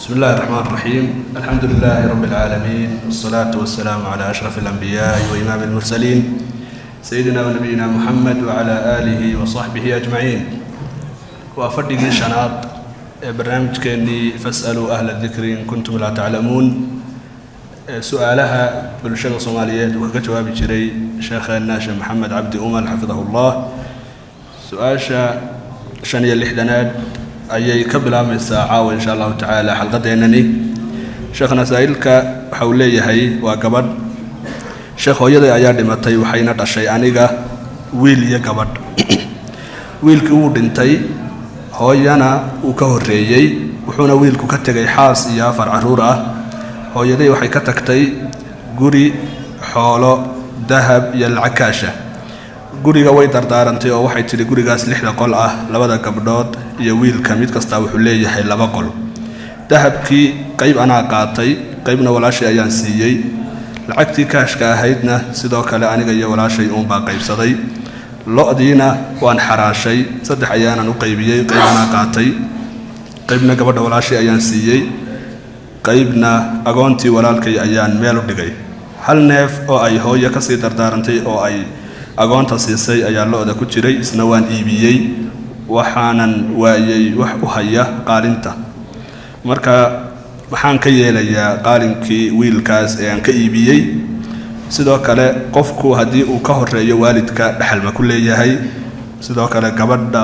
بسم الله الرحمن الرحيم، الحمد لله رب العالمين، والصلاة والسلام على أشرف الأنبياء وإمام المرسلين، سيدنا ونبينا محمد وعلى آله وصحبه أجمعين. Waa fadhigii shanaad ee barnaamijkeennii فاسألوا أهل الذكر إن كنتم لا تعلمون ee su-aalaha bulshada Soomaaliyeed uu kaga jawaabi jiray sheekheenna Sheekh Maxamed Cabdi Umal xafidahu Allah. Su-aasha 65aad ayay ka bilaabmaysaa caawa, insha Allahu tacaala, xalqadeennani. Sheekhna saa'ilka waxa uu leeyahay, waa gabadh: "Sheekh, hooyaday ayaa dhimatay, waxayna dhashay aniga wiil iyo gabadh. Wiilkii wuu dhintay, hooyana uu ka horreeyey, wuxuuna wiilku ka tegay xaas iyo afar carruur ah. Hooyaday waxay ka tagtay guri, xoolo, dahab iyo lacag kaasha. Guriga way dardaarantay oo waxay tidhi gurigaas lixda qol ah, labada gabdhood iyo wiilka mid kastaa wuxuu leeyahay laba qol. Dahabkii qayb anaa qaatay, qaybna walaashay ayaan siiyey. Lacagtii kaashka ahaydna sidoo kale aniga iyo walaashay uunbaa qaybsaday. Lo'diina waan xaraashay, saddex ayaanan u qaybiyey: qayb anaa qaatay, qaybna gabadha walaashay ayaan siiyey, qaybna agoontii walaalkay ayaan meel u dhigay. Hal neef oo ay hooyo kasii dardaarantay oo ay agoonta siisay ayaa lo'da ku jiray, isna waan iibiyey, waxaanan waayey wax u haya qaalinta. Marka maxaan ka yeelayaa qaalinkii wiilkaas ee aan ka iibiyey? Sidoo kale, qofku haddii uu ka horeeyo waalidka, dhexal ma ku leeyahay? Sidoo kale, gabadha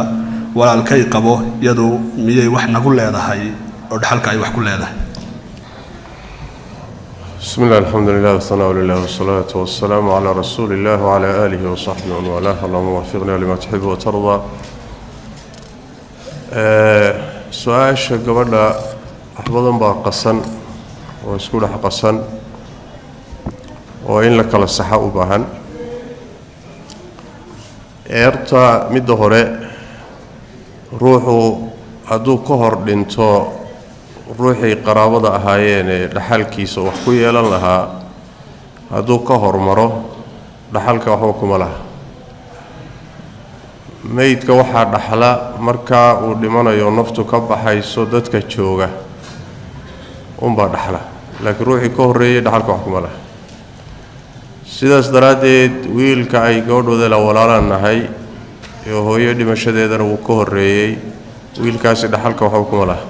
walaalkay qabo iyadu miyay wax nagu leedahay oo dhexalka ay wax ku leedahay?" بسم الله، الحمد لله، والثناء لله، والصلاة والسلام على رسول الله وعلى آله وصحبه ومن والاه. اللهم وفقنا لما تحب وترضى. Su-aasha gabadha wax badan baa qasan oo isku dhex qasan oo in la kala saxa u baahan. Eerta midda hore, ruuxu hadduu ka hor dhinto ruuxii qaraabada ahaayeen ee dhaxalkiisa wax ku yeelan lahaa, hadduu ka hormaro, dhaxalka waxba kuma laha. Meydka waxaa dhaxla markaa uu dhimanayo, naftu ka baxayso, dadka jooga unbaa dhaxla, laakiin ruuxii ka horreeyey dhaxalka wax kuma laha. Sidaas daraaddeed, wiilka ay gabadhooda la walaalaan nahay ee hooyo dhimashadeedana wuu ka horreeyey, wiilkaasi dhaxalka waxba kuma laha.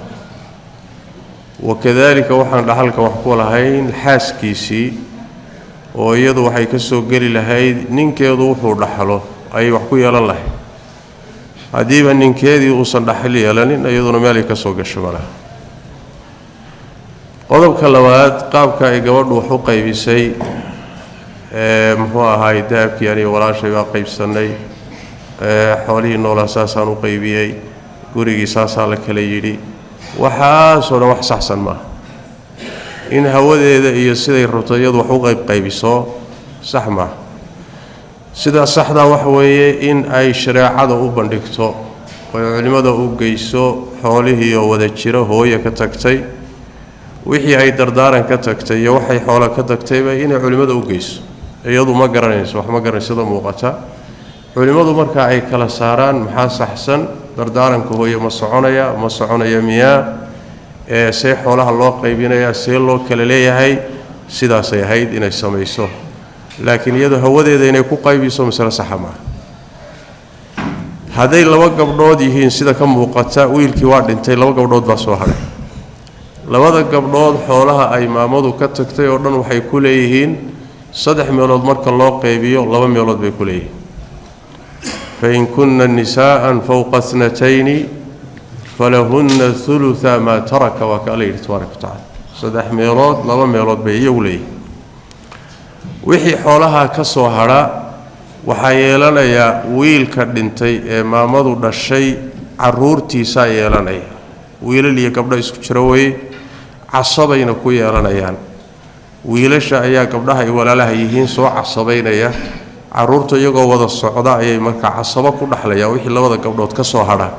Wakadaalika, waxaan dhaxalka wax ku lahayn xaaskiisii, oo iyadu waxay ka soo geli lahayd ninkeedu wuxuu dhaxlo ayay wax ku yeelan lahayd. Haddiiba ninkeedii uusan dhaxal yeelanin, iyaduna meelay ka soo gasho ma laha. Qodobka labaad, qaabka ay gabadhu wax u qaybisay ee muxuu ahaay, dahabkii aniga walaashay baa qaybsannay, xoolihii noolaa saasaan u qaybiyey, gurigii saasaa la kala yidhi, waxaasoo dhan wax saxsan maaha. In hawadeeda iyo siday rabto iyadu wax u qaybqaybiso sax maaha. Sida saxdaa waxa weeye in ay shareecada u bandhigto oy culimmada u geyso xoolihii oo wada jiro hooye ka tagtay, wixii ay dardaaran ka tagtay iyo waxay xoolo ka tagtayba inay culimmada u geyso. Iyadu ma garanayso, wax ma garanayso sida muuqata. Culimmadu marka ay kala saaraan maxaa saxsan, dardaaranka hooye ma soconaya, ma soconaya miyaa, ee see xoolaha loo qaybinayaa, see loo kala leeyahay, sidaasay ahayd inay samayso. Laakiin iyadu hawadeeda inay ku qaybiso masale saxa maaha. Hadday laba gabdhood yihiin, sida ka muuqata wiilkii waa dhintay, laba gabdhood baa soo hadhay. Labada gabdhood xoolaha ay maamadu ka tagtay oo dhan waxay ku leeyihiin, saddex meelood marka loo qaybiyo, laba meelood bay ku leeyihiin. فإن كن نساء فوق اثنتين فلهن ثلثا ما ترك, waa ka Alla yidhi tabaaraka wa tacala. Saddex meelood laba meelood bay iyagu leeyihiin. Wixii xoolaha ka soo hadha waxaa yeelanayaa wiilka dhintay ee maamadu dhashay, caruurtiisaa yeelanaya. Wiilal iyo gabdho isku jiro weye, casabayna ku yeelanayaan. Wiilasha ayaa gabdhaha ay walaalaha yihiin soo casabaynaya. Caruurta iyagoo wada socda ayay markaa casabo ku dhexlayaan wixii labada gabdhood ka soo hadha.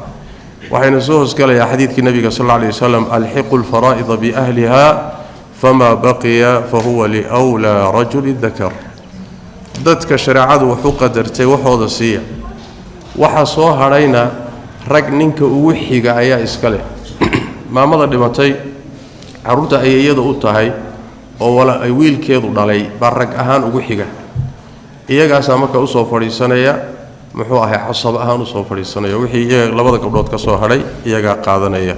Waxayna soo hoosgalayaa xadiidkii nabiga sal alla alay wasalam: ألحقوا الفرائض بأهلها فما بقي فهو لأولى رجل ذكر. Dadka shareecadu wax u qadartay waxooda siiya, waxa soo hadhayna rag ninka ugu xiga ayaa iska leh. Maamada dhimatay Carruurta ayeeyada u tahay oo wala ay wiilkeedu dhalay baa rag ahaan ugu xiga, iyagaasaa marka usoo fadhiisanaya, muxuu ahay, casab ahaan usoo fadhiisanaya. Wixii iyaga labada gabdhood ka soo hadhay iyagaa qaadanaya.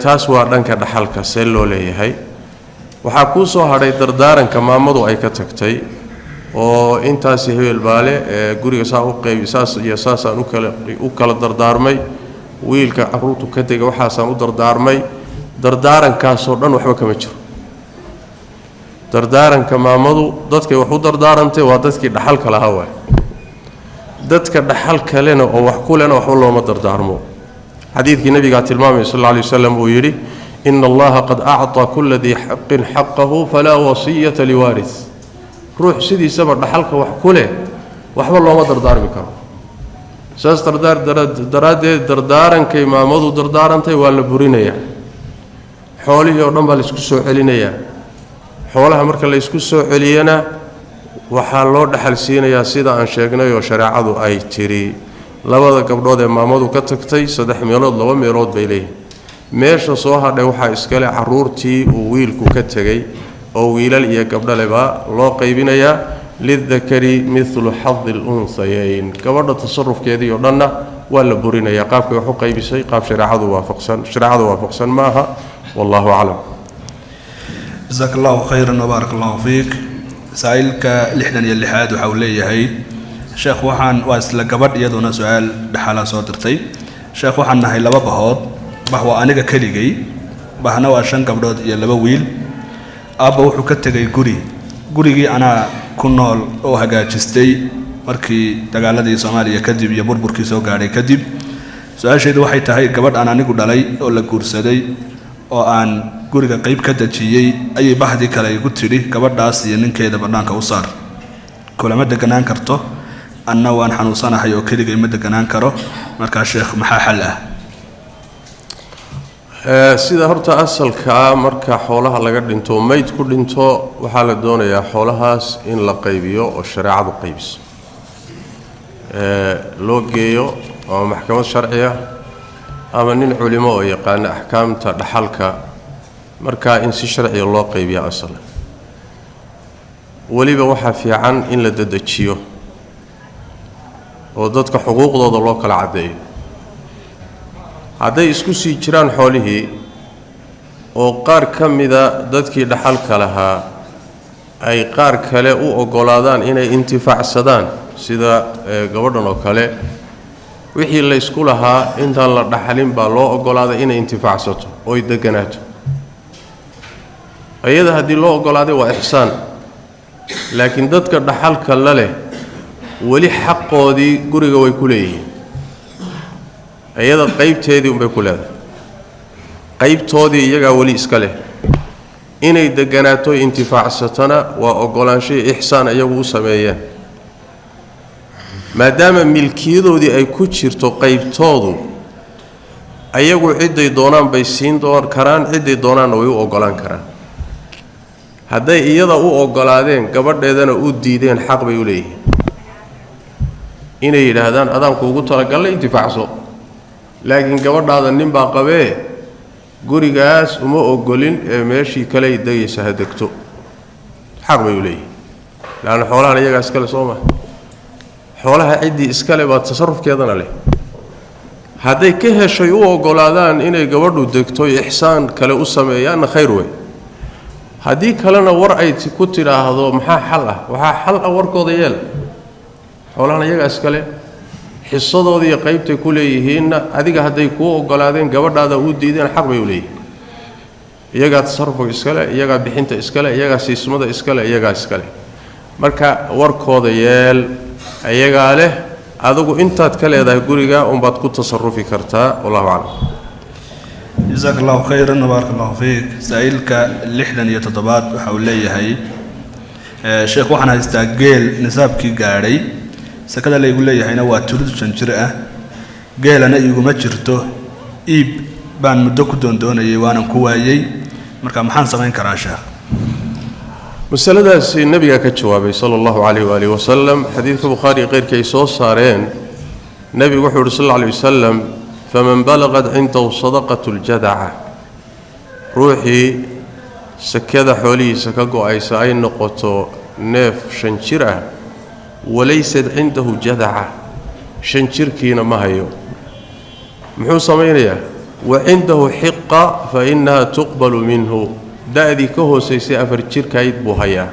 Taas waa dhanka dhaxalka see loo leeyahay. Waxaa kuu soo hadhay dardaaranka maamadu ay ka tagtay oo intaasi hebel baale ee guriga saa u qayb, saas iyo saasaan u kala dardaarmay, wiilka carruurtu ka tegay waxaasaan u dardaarmay. Dardaarankaasoo dhan waxba kama jiro. Dardaaranka maamadu dadkay wax u dardaarantay waa dadkii dhaxalka lahaa waay. Dadka dhaxal kalena oo wax ku lena waxba looma dardaarmo. Xadiidkii nabigaa tilmaamaya sal alla alay wasalam uu yidhi: "Ina Allaha qad acطaa kula dii xaqin xaqahu, falaa wasiyata liwaaris." Ruux sidiisaba dhaxalka wax ku leh waxba looma dardaarmi karo. Saas daraaddeed dardaarankay maamadu dardaarantay waa la burinayaa, xoolihii oo dhan baa laysku soo celinayaa. Xoolaha marka laysku soo celiyana, waxaa loo dhaxal siinayaa sida aan sheegnay oo shareecadu ay tidhi. Labada gabdhood ee maamadu ka tagtay saddex meelood laba meelood bay leeyihin. Meesha soo hadhay waxaa iskale carruurtii uu wiilku ka tegey oo wiilal iyo gabdhalebaa loo qaybinayaa, lidakari midlu xadi lunhayayn. Gabadha tasarufkeedii oo dhanna waa la burinayaa. Qaabkay wax u qaybisay qaab shareecadu waafaqsan ma aha. Wallahu aclam. Jasaaka Allahu khayran wbaarak Allahu fiik. Saa'ilka 66aad waxa uu leeyahay: "Sheekh, waxaan," waa isla gabadh iyaduna su-aal dhexalaa soo dirtay, "Sheekh, waxaan nahay laba bahood. Bah waa aniga keligay, bahna waa shan gabdhood iyo laba wiil. Aabba wuxuu ka tegay guri. Gurigii anaa ku nool oo hagaajistay markii dagaaladii Soomaaliya kadib iyo burburkii soo gaadhay kadib. Su-aashaydu waxay tahay, gabadh aan anigu dhalay oo la guursaday oo aan guriga qayb ka dejiyey ayay bahdii kale igu tidhi, gabadhaas iyo ninkeeda bannaanka u saar, kulama deganaan karto. Anna waan xanuunsanahay oo keligay ma deganaan karo. Markaa sheekh, maxaa xal ah?" Sida horta asalkaa, marka xoolaha laga dhinto, meyd ku dhinto, waxaa la doonayaa xoolahaas in la qaybiyo oo shareecadu qaybiso, loo geeyo ama maxkamad sharciya ama nin culimo oo yaqaana axkaamta dhaxalka. Markaa in si sharciga loo qaybiya asal. Weliba waxaa fiican in la dedejiyo oo dadka xuquuqdooda loo kala caddeeyo. Hadday isku sii jiraan xoolihii oo qaar ka mida dadkii dhaxalka lahaa ay qaar kale u oggolaadaan inay intifaacsadaan, sida gabadhan oo kale, wixii laysku lahaa intaan la dhaxalin baa loo oggolaaday inay intifaacsato ooy deganaato. Iyada haddii loo oggolaaday waa ixsaan, laakiin dadka dhaxalka la leh weli xaqoodii guriga way ku leeyihiin. Iyada qaybteedii unbay ku leedahay, qaybtoodii iyagaa weli iska leh. Inay deganaato intifaacsatona waa oggolaansho iyo ixsaan iyagu u sameeyeen. Maadaama milkiyadoodii ay ku jirto qaybtoodu, ayagu cidday doonaan bay siin karaan, cidday doonaanna way u oggolaan karaan. Hadday iyada u oggolaadeen, gabadheedana u diideen, xaq bay u leeyihiin inay yidhaahdaan: "Adaanku ugu talagallay, intifaacso, laakiin gabadhaada nin baa qabee, gurigaas uma ogolin ee meeshii kaley degaysa ha degto." Xaq bay u leeyihiin, leanna xoolahan iyagaa iskale. Soo maa xoolaha ciddii iskale baa tasarufkeedana leh. Hadday ka heshay u oggolaadaan inay gabadhu degto, ixsaan kale u sameeyaanna, khayr wey. Haddii kalena war ay ku tidhaahdo maxaa xal ah? Waxaa xal ah warkooda yeel. Xoolahan iyagaa iskale, xisadoodii iyo qaybtay ku leeyihiinna adiga hadday kuu oggolaadeen, gabadhaada u diideen, xaq bay u leeyihiin. Iyagaa tasarufka iskale, iyagaa bixinta iskale, iyagaa siismada iskale, iyagaa iskale. Marka warkooda yeel, iyagaa leh. Adigu intaad ka leedahay guriga unbaad ku tasarufi kartaa. Wallahu aclam. Jasaaka Allahu khayran wbaarak Allahu fiik. Saa'ilka 67aad waxa uu leeyahay: "Sheekh, waxaan haystaa geel nisaabkii gaadhay, sakada laygu leeyahayna waa tulid shan jir ah, geelana iiguma jirto. Iib baan muddo ku doondoonayay, waanan ku waayey. Marka maxaan samayn karaa, sheekh?" Masaladaasi nebigaa ka jawaabay sala Allahu calayh waaalih wasalam. Xadiidka Bukhaari keyrkii ay soo saareen, nebigu wuxuu yidhi sal alla alay wasalam: "Faman balaqat cindahu sadaqatu ljadaca." Ruuxii sakada xoolihiisa ka go-aysa ay noqoto neef 5 jir ah, walaysad cindahu jadaca, 5 jirkiina ma hayo, muxuu samaynayaa? Wa cindahu xiqa fa innaha tuqbalu minhu. Da'dii ka hoosaysay 4 jirkayd buu hayaa,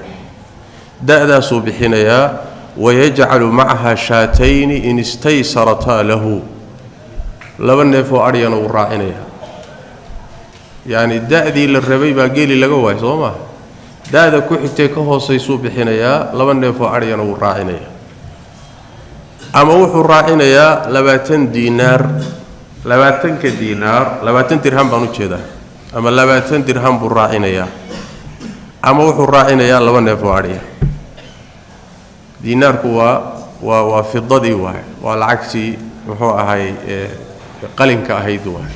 da'daasuu bixinayaa. Wayajcalu macaha shaatayni in istaysarataa lahu, 2 neef oo adhyana wuu raacinayaa. Yacni da'dii la rabay baa geeli laga waayay, soo maa? Da'da ku xigtay ka hoosaysuu bixinayaa, 2 neef oo adhyana wuu raacinayaa. Ama wuxuu raacinayaa 20 diinaar, 20ka diinaar, 20 dirham baan u jeedaa, ama 20 dirham buu raacinayaa, ama wuxuu raacinayaa 2 neef oo adhya. Diinaarku waa fidadii waay, waa lacagtii muxuu ahay qalinka ahayd waay.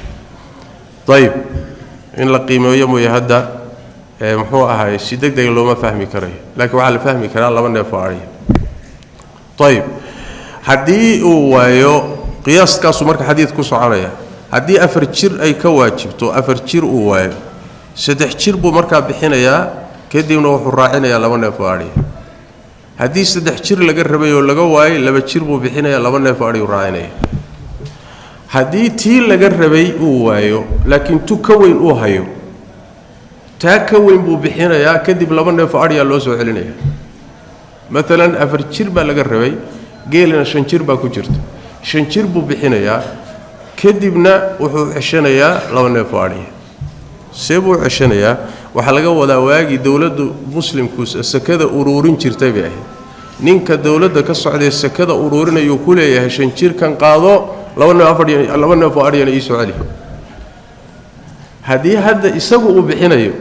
Ayib, in la qiimeeyo mooye hadda muxuu ahay si deg deg looma fahmi karayo, laakiin waxaa la fahmi karaa 2 neef oo adhya. Ayib, haddii uu waayo qiyaaskaasuu marka xadiid ku soconaya. Haddii 4 jir ay ka waajibto, 4 jir uu waayo, 3 jir buu markaa bixinayaa, kadibna wuxuu raacinayaa 2 neef oo adhya. Haddii 3 jir laga rabay oo laga waayay, 2 jir buu bixinayaa, 2 neef oo adhiyuu raacinaya. Haddii tii laga rabay uu waayo laakiin tu ka weyn uu hayo, taa ka weyn buu bixinayaa, kadib 2 neef oo adhyaa loo soo celinaya. Maalan 4 jir baa laga rabay, geelina 5 jir baa ku jirta, 5 jir buu bixinayaa, kadibna wuxuu ceshanayaa 2 neef oo adhiya. See buu ceshanayaa? Waxaa laga wadaa waagii dowladdu muslimku sakada uruurin jirtay bay ahayd. Ninka dowladda ka socday sakada uruurinayuu ku leeyahay 5 jirkan qaado, 2 neef oo adhiyana ii soo celi. Haddii hadda isagu uu bixinayo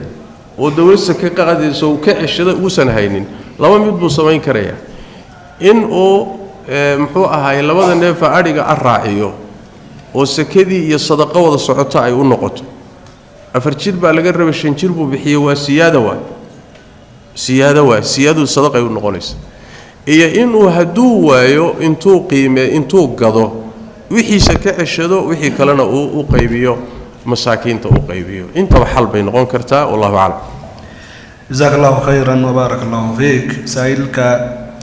oo dowlad saka qaadayso uu ka ceshado uusan haynin, 2 mid buu samayn karayaa. In uu muxuu ahaay 2 neefa adhiga a raaciyo oo sakadii iyo sadaqo wada socoto ay u noqoto. 4 jir baa laga rabay, 5 jir buu bixiyey, waa siyaada waay, siyaada waay, siyaadadu sadaqay u noqonaysa. Iyo inuu hadduu waayo intuu qiime intuu gado wixiisa ka ceshado, wixii kalena uu u qaybiyo masaakiinta u qaybiyo. Intaba xal bay noqon kartaa, wallahu aclam. Jazaaka allahu khayran wabaarak allahu fiik. Saa'ilka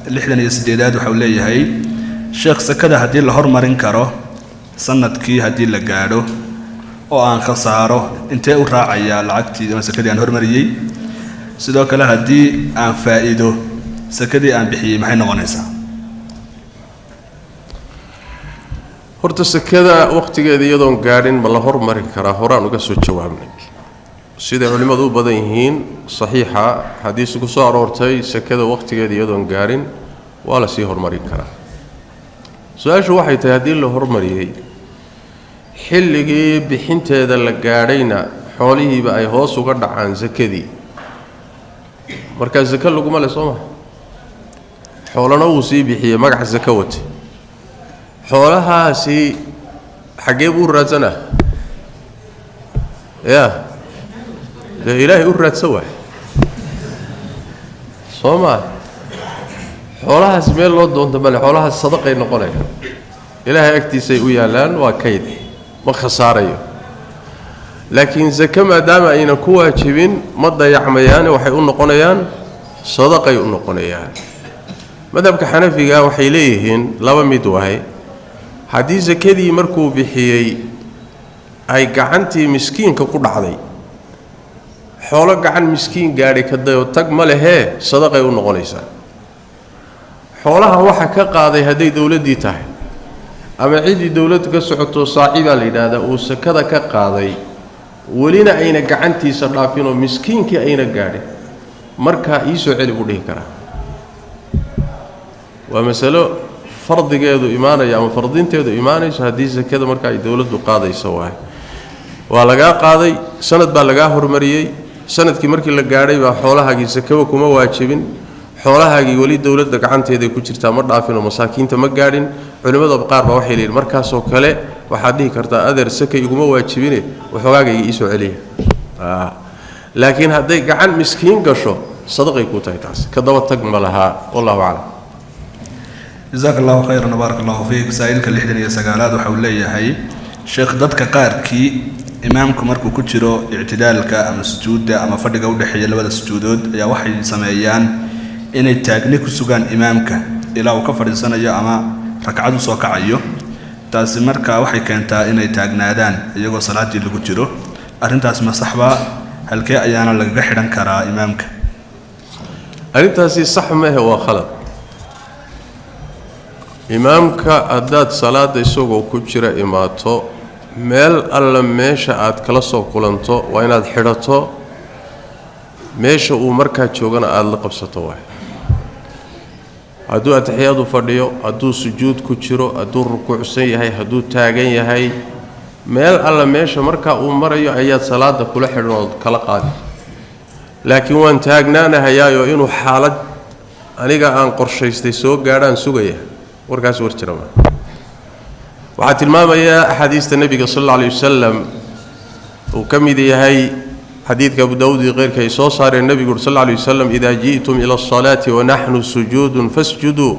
68aad waxa uu leeyahay: sheekh, sakada haddii la hormarin karo sanadkii haddii la gaadho oo aan khasaaro, intee u raacayaa lacagtii ama sakadii aan hormariyey? Sidoo kale haddii aan faa'iido, sakadii aan bixiyey maxay noqonaysaa? Horta sakada waqtigeeda iyadoon gaadhin ma la hormarin karaa? Horaan uga soo jawaabnay. Siday culimmadu u badan yihiin, saxiixa xadiis ku soo aroortay, sakada waqtigeeda iyadoon gaadhin waa la sii hormarin karaa. Su-aashu waxay tahay, haddii la hormariyey xilligii bixinteeda la gaadhayna xoolihiiba ay hoos uga dhacaan sakadii, markaa sako laguma le, soo maha? Xoolana wuu sii bixiyey, magaca sako watay, xoolahaasi xaggee buu u raadsanaa? Yaa dee ilaahay u raadsan waay, soo maa? Xoolahaas meel loo doonto male, xoolahaas sadaqay noqonaya, ilaahay agtiisay u yaallaan, waa kayd, ma khasaarayo. Laakiin sako maadaama ayna ku waajibin ma dayacmayaane, waxay u noqonayaan sadaqay u noqonayaan. Madhabka xanafiga waxay leeyihiin 2 mid waay. Haddii sakadii markuu bixiyey ay gacantii miskiinka ku dhacday, xoolo gacan miskiin gaadhay ka dayo tag ma lehee, sadaqay u noqonaysaa. Xoolaha waxa ka qaaday hadday dowladdii tahay ama ciddii dowladdu ka socoto saaci baa la yidhaahdaa, uu sakada ka qaaday, welina ayna gacantiisa dhaafinoo miskiinkii ayna gaadhin, markaa ii soo celi buu dhihi karaa. Waa masalo fardigeedu imaanaya ama fardinteedu imaanayso haddii sakada marka ay dowladdu qaadayso waay. Waa lagaa qaaday, sanad baa lagaa hormariyey, sanadkii markii la gaadhay baa xoolahaagii sakaba kuma waajibin, xoolahaagii weli dowladda gacanteeday ku jirtaa, ma dhaafinoo masaakiinta ma gaadhin. Culimmada qaar baa waxay leeyihin markaasoo kale waxaad dhihi kartaa adeer saka iguma waajibine, waxoogaagayga ii soo celiya. Laakiin hadday gacan miskiin gasho sadaqay ku tahay, taas ka daba tag ma lahaa, wallahu aclam. Jazaaka allahu khayran wabaarak allahu fiik. Saa'ilka 69aad waxa uu leeyahay: Sheekh, dadka qaarkii imaamku markuu ku jiro ictidaalka ama sujuudda ama fadhiga u dhexeeya labada sujuudood ayaa waxay sameeyaan inay taagni ku sugaan imaamka ilaa uu ka fadhiisanayo ama rakcad u soo kacayo. Taasi markaa waxay keentaa inay taagnaadaan iyagoo salaaddii lagu jiro. Arrintaas ma saxbaa? Halkee ayaana lagaga xidhan karaa imaamka? Arrintaasi sax maahe, waa khalad. Imaamka haddaad salaadda isagoo ku jira imaato, meel alla meesha aad kala soo kulanto waa inaad xidhato, meesha uu markaa joogana aada la qabsato. Waay hadduu atixiyaadu fadhiyo, hadduu sujuud ku jiro, hadduu rukuucsan yahay, hadduu taagan yahay, meel alla meesha markaa uu marayo ayaad salaada kula xidhan ood kala qaadi. Laakiin waan taagnaanahayaayo inuu xaalad aniga aan qorshaystay soo gaadhaan sugaya, warkaas war jira maa. Waxaa tilmaamayaa axaadiista nebiga sal alla alay wasalam uu ka mid yahay xadiidka Abu Dawuud iyo keyrka ay soo saareen. Nebigu uri sal alla alay wasalam: "Idaa ji'tum ila asalaati wanaxnu sujuudun fasjuduu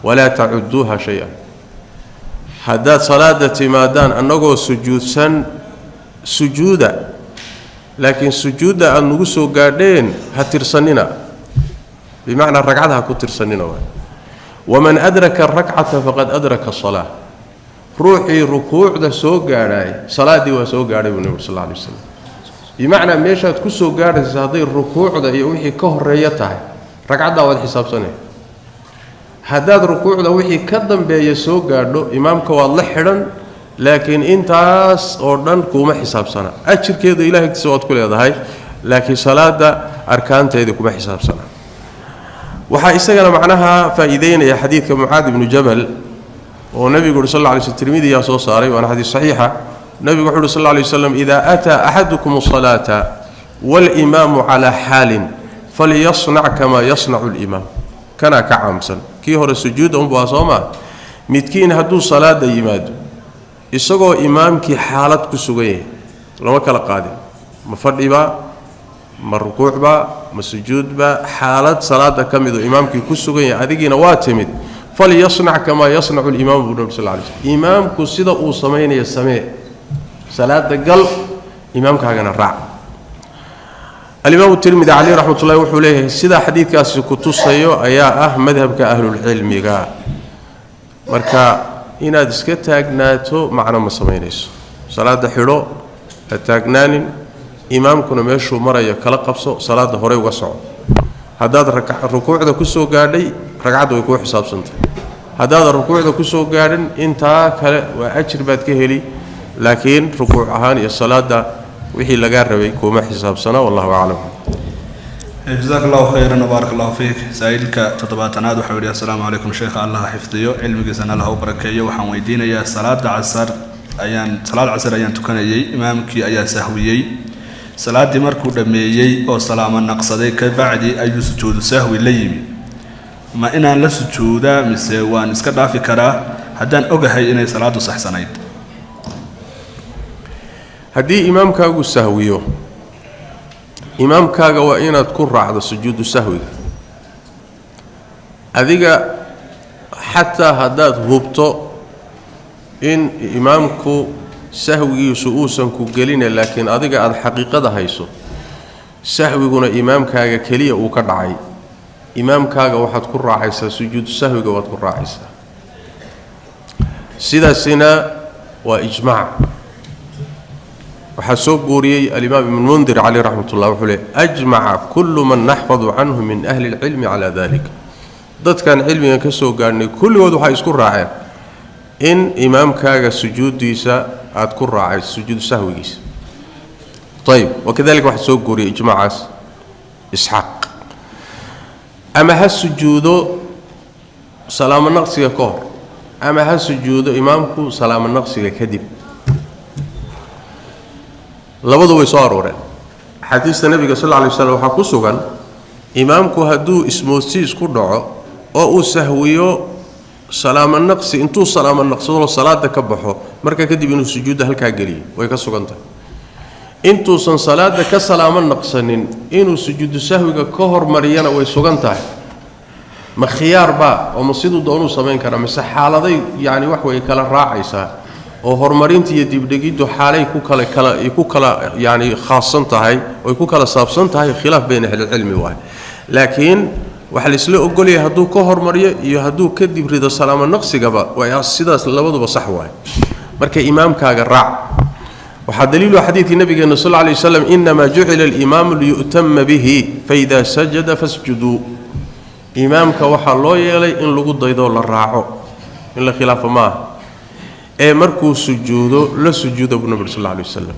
walaa tacuduuha shay-an." Haddaad salaada timaadaan annagoo sujuudsan, sujuuda, laakiin sujuudda aada nagu soo gaadheen ha tirsanina, bimacnaa ragcad ha ku tirsanina. Waay waman adraka arakcata faqad adraka asalaa. Ruuxii rukuucda soo gaadhaay salaaddii waa soo gaadhay, buu nebi sal alla alay waslam. Bimacnaa meeshaad ku soo gaadhaysa hadday rukuucda iyo wixii ka horreeya tahay, ragcaddaa waad xisaabsanaya. Haddaad rukuucda wixii ka dambeeya soo gaadho, imaamka waad la xidhan, laakiin intaas oo dhan kuuma xisaabsana. Ajirkeeda ilahay agtiisa waad ku leedahay, laakiin salaada arkaanteedii kuma xisaabsana. Waxaa isagana macnaha faa'iideynaya xadiidka Mucaad ibnu Jabal oo nebigu uhi sal alla alay sl, Tirmidiyaa soo saaray, waana xadiis saxiixa. Nebigu wuxu uhi sal alla alay waslam: "Idaa ataa axadukum asalaata walimaamu calaa xaalin falyasnac kamaa yasnacu alimaam." Kanaa ka caamsan kii hore, sujuudda unbaa soo maa. Midkiin hadduu salaada yimaado isagoo imaamkii xaalad ku sugan yahay, lama kala qaadin, ma fadhibaa, ma rukuucbaa, ma sujuudbaa, xaalad salaada ka midoo imaamkii ku sugan yahay, adigiina waa timid, falyasnac kamaa yasnacu limaam, buu nabi sal lay slm. Imaamku sida uu samaynaya samee, salaada gal, imaamkaagana raac. Alimaamu Tirmidi caleyh raxmat ullahi wuxuu leeyahay sidaa xadiidkaasi ku tusayo ayaa ah madhabka ahlulcilmiga. Marka inaad iska taagnaato macno ma samaynayso. Salaada xidho, ha taagnaanin. Imaamkuna meeshuu marayo kala qabso, salaadda horey uga soco. Haddaad rukuucda ku soo gaadhay, ragcadda way kuu xisaabsantahay. Haddaadan rukuucda ku soo gaadhin, intaa kale waa ajir baad ka heli, laakiin rukuuc ahaan iyo salaadda wixii lagaa rabay kuuma xisaabsana. Wallahu aclam. Jazaak Allahu khayran wbaarak Allahu fiik. Saa-iilka 70aad waxau yihi: Assalaamu calaykum sheekha, Allaha xifdiyo, cilmigiisana Allaha u barakeeyo. Waxaan weydiinayaa, salaada casar ayaan salaad casar ayaan tukanayay, imaamkii ayaa sahwiyey. Salaaddii markuu dhammeeyey oo salaamo naqsaday ka bacdi ayuu sujuudu sahwi la yimi. Ma inaan la sujuudaa mise waan iska dhaafi karaa haddaan ogahay inay salaaddu saxsanayd? Haddii imaamkaagu sahwiyo, imaamkaaga waa inaad ku raacdo sujuudu sahwiga adiga, xataa haddaad hubto in imaamku sahwigiisu uusan ku geline, laakiin adiga aada xaqiiqada hayso, sahwiguna imaamkaaga keliya uu ka dhacay, imaamkaaga waxaad ku raacaysaa sujuudu sahwiga, waad ku raacaysaa. Sidaasina waa ijmaac. Waxaa soo guuriyey alimaam Ibn Mundir caleyh raxmat ullah, wuxuu leey: "Ajmaca kullu man naxfadu canhu min ahli اlcilmi calaa dalik." Dadkan cilmigan ka soo gaadhnay kulligood waxay isku raaceen in imaamkaaga sujuuddiisa aada ku raacayso, sujuudu sahwigiisa. Ayib, wakadalika waxaa soo guuriyey ijmaacaas Isxaaq. Ama ha sujuudo salaamo naqsiga ka hor, ama ha sujuudo imaamku salaamo naqsiga kadib, labadu way soo arooreen axaadiista nebiga sal alla alay waslam. Waxaa ku sugan imaamku hadduu ismoodsiis ku dhaco oo uu sahwiyo, salaamo naqsi intuu salaamo naqsado salaada ka baxo, marka kadib inuu sujuudda halkaa geliyo way ka sugan tahay. Intuusan salaada ka salaamo naqsanin inuu sujuudu sahwiga ka hormariyana way sugan tahay. Ma khiyaar baa oo ma siduu doonuu samayn karaa, mise xaaladay yacni wax way kala raacaysaa? Oo horumarinta iyo dibdhigiddu xaalay ku kala kala ku kala yani khaasan tahay oy ku kala saabsan tahay, khilaaf bayna ahlilcilmi waay. Laakiin waxaa la isla ogolyahay hadduu ka hormariyo iyo hadduu ka dib rido salaamo naqsigaba, waa sidaas, labaduba sax waay. Marka imaamkaaga raac. Waxaa daliilu xadiidkii nabigeena sal alay waslam: "Inamaa jucila alimaamu liyu'tama bihi, faida sajada fasjuduu." Imaamka waxaa loo yeelay in lagu daydoo la raaco, in la khilaafo maaha. Ee markuu sujuudo la sujuudo buu nabig sal alay wasalam.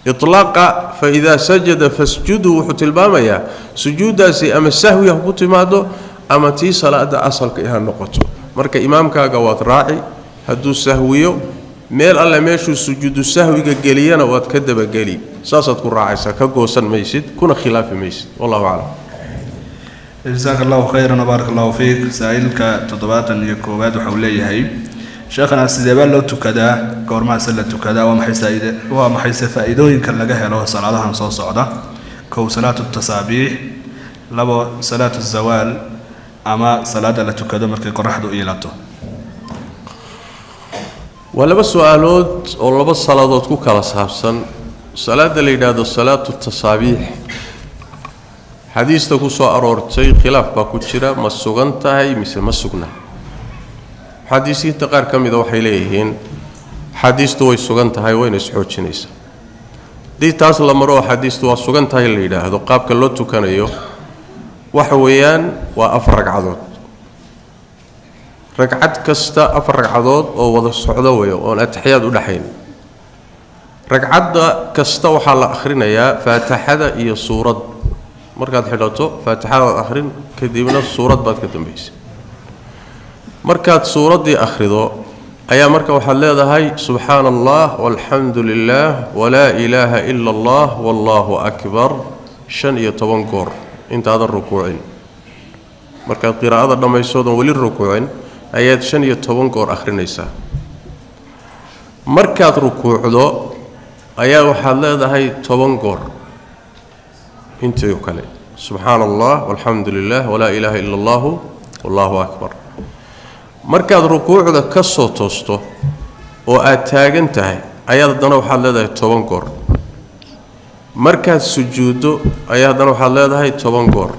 Itlaaqa "faidaa sajada fasjuduu" wuxuu tilmaamayaa sujuuddaasi ama sahwi ha ku timaado ama tii salaada asalka ha noqoto. Marka imaamkaaga waad raaci, hadduu sahwiyo meel alle meeshuu sujuudu sahwiga geliyana waad ka dabageli, saasaad ku raacaysaa, ka goosan maysid kuna khilaafi maysid. Wallahu aclam. Jasaaka allahu khayran wbaarak allahu fiik. Saa-iilka 71aad waxa uu leeyahay: sheekhana, sideebaa loo tukadaa? Goormaase la tukadaa? Waa maxay saaide waa maxayse faa-iidooyinka laga helo salaadahan soo socda? Kow, salaatu tasaabiix. Labo, salaatu zawaal ama salaada la tukado markay qoraxdu iilato. Waa laba su-aalood oo laba salaadood ku kala saabsan. Salaada la yidhaahdo salaatu tasaabiix, xadiista ku soo aroortay khilaaf baa ku jira, ma sugan tahay mise ma sugna? Xadiisiinta qaar ka mida waxay leeyihiin xadiistu way sugan tahay, wayna isxoojinaysaa. Haddii taas la maro oo xadiistu waa sugan tahay la yidhaahdo, qaabka loo tukanayo waxa weeyaan waa 4 ragcadood, ragcad kasta 4 ragcadood oo wada socdo weyo, oon ataxiyaad u dhexayn. Ragcadda kasta waxaa la akhrinayaa faatixada iyo suurad. Markaad xidhato faatixadaad akhrin, kadibna suurad baad ka dambaysa. Markaad suuraddii akhrido ayaa marka waxaad leedahay: "Subxaana allah walxamdu lilah walaa ilaaha ila allah wallaahu akbar", 15 goor intaadan rukuucin. Markaad qiraa'ada dhammaysoodan weli rukuucin ayaad 15 goor akhrinaysaa. Markaad rukuucdo ayaa waxaad leedahay 10 goor intii kale: "Subxaana allah walxamdu lilah walaa ilaaha ila allahu wallaahu akbar". Markaad rukuucda ka soo toosto oo aad taagan tahay ayaad haddana waxaad leedahay 10 goor. Markaad sujuuddo ayaa haddana waxaad leedahay 10 goor.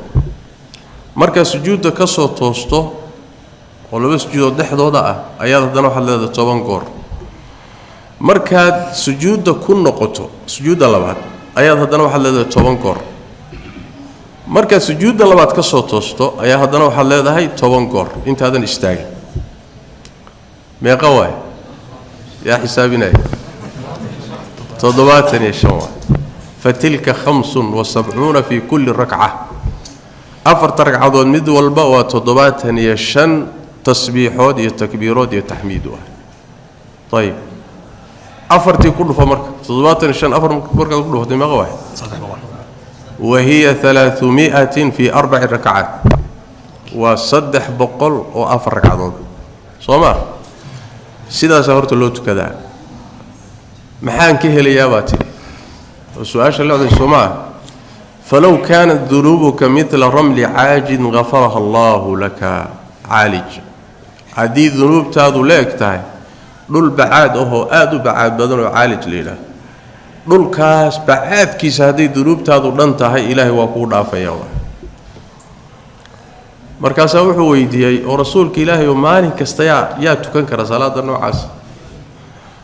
Markaad sujuudda ka soo toosto oo laba sujuudood dhexdooda ah ayaad haddana waxaad leedahay 10 goor. Markaad sujuudda ku noqoto, sujuudda labaad, ayaad haddana waxaad leedahay 10 goor. Markaad sujuudda labaad ka soo toosto ayaa haddana waxaad leedahay 10 goor intaadan istaagin. Meeqa waay? Yaa xisaabinaya? 75 waay. Fatilka 75 fii kulli rakca. Afarta ragcadood mid walba waa 75 tasbiixood iyo takbiirood iyo taxmiid ah. Ayib, afartii ku dhufo marka, 75 afar markaad ku dhufatay, meeqa waay? Wa hiya 300 fii arbaci rakacaat. Waa 300 oo 4 ragcadood, soo ma? Sidaasaa horta loo tukadaa. Maxaan ka helayaa baa tidhi oo su-aasha lecday, soo maa? "Falow kaanat dunuubuka midla ramli caajin gafaraha allaahu laka." Caalij haddii dunuubtaadu la eg tahay dhul bacaad ahoo aada u bacaad badan oo caalij la yidhaahdo, dhulkaas bacaadkiisa hadday dunuubtaadu dhan tahay, ilaahay waa kuu dhaafaya. Markaasaa wuxuu weydiiyey oo rasuulka ilaahay oo maalin kasta yaa tukan kara salaada noocaas?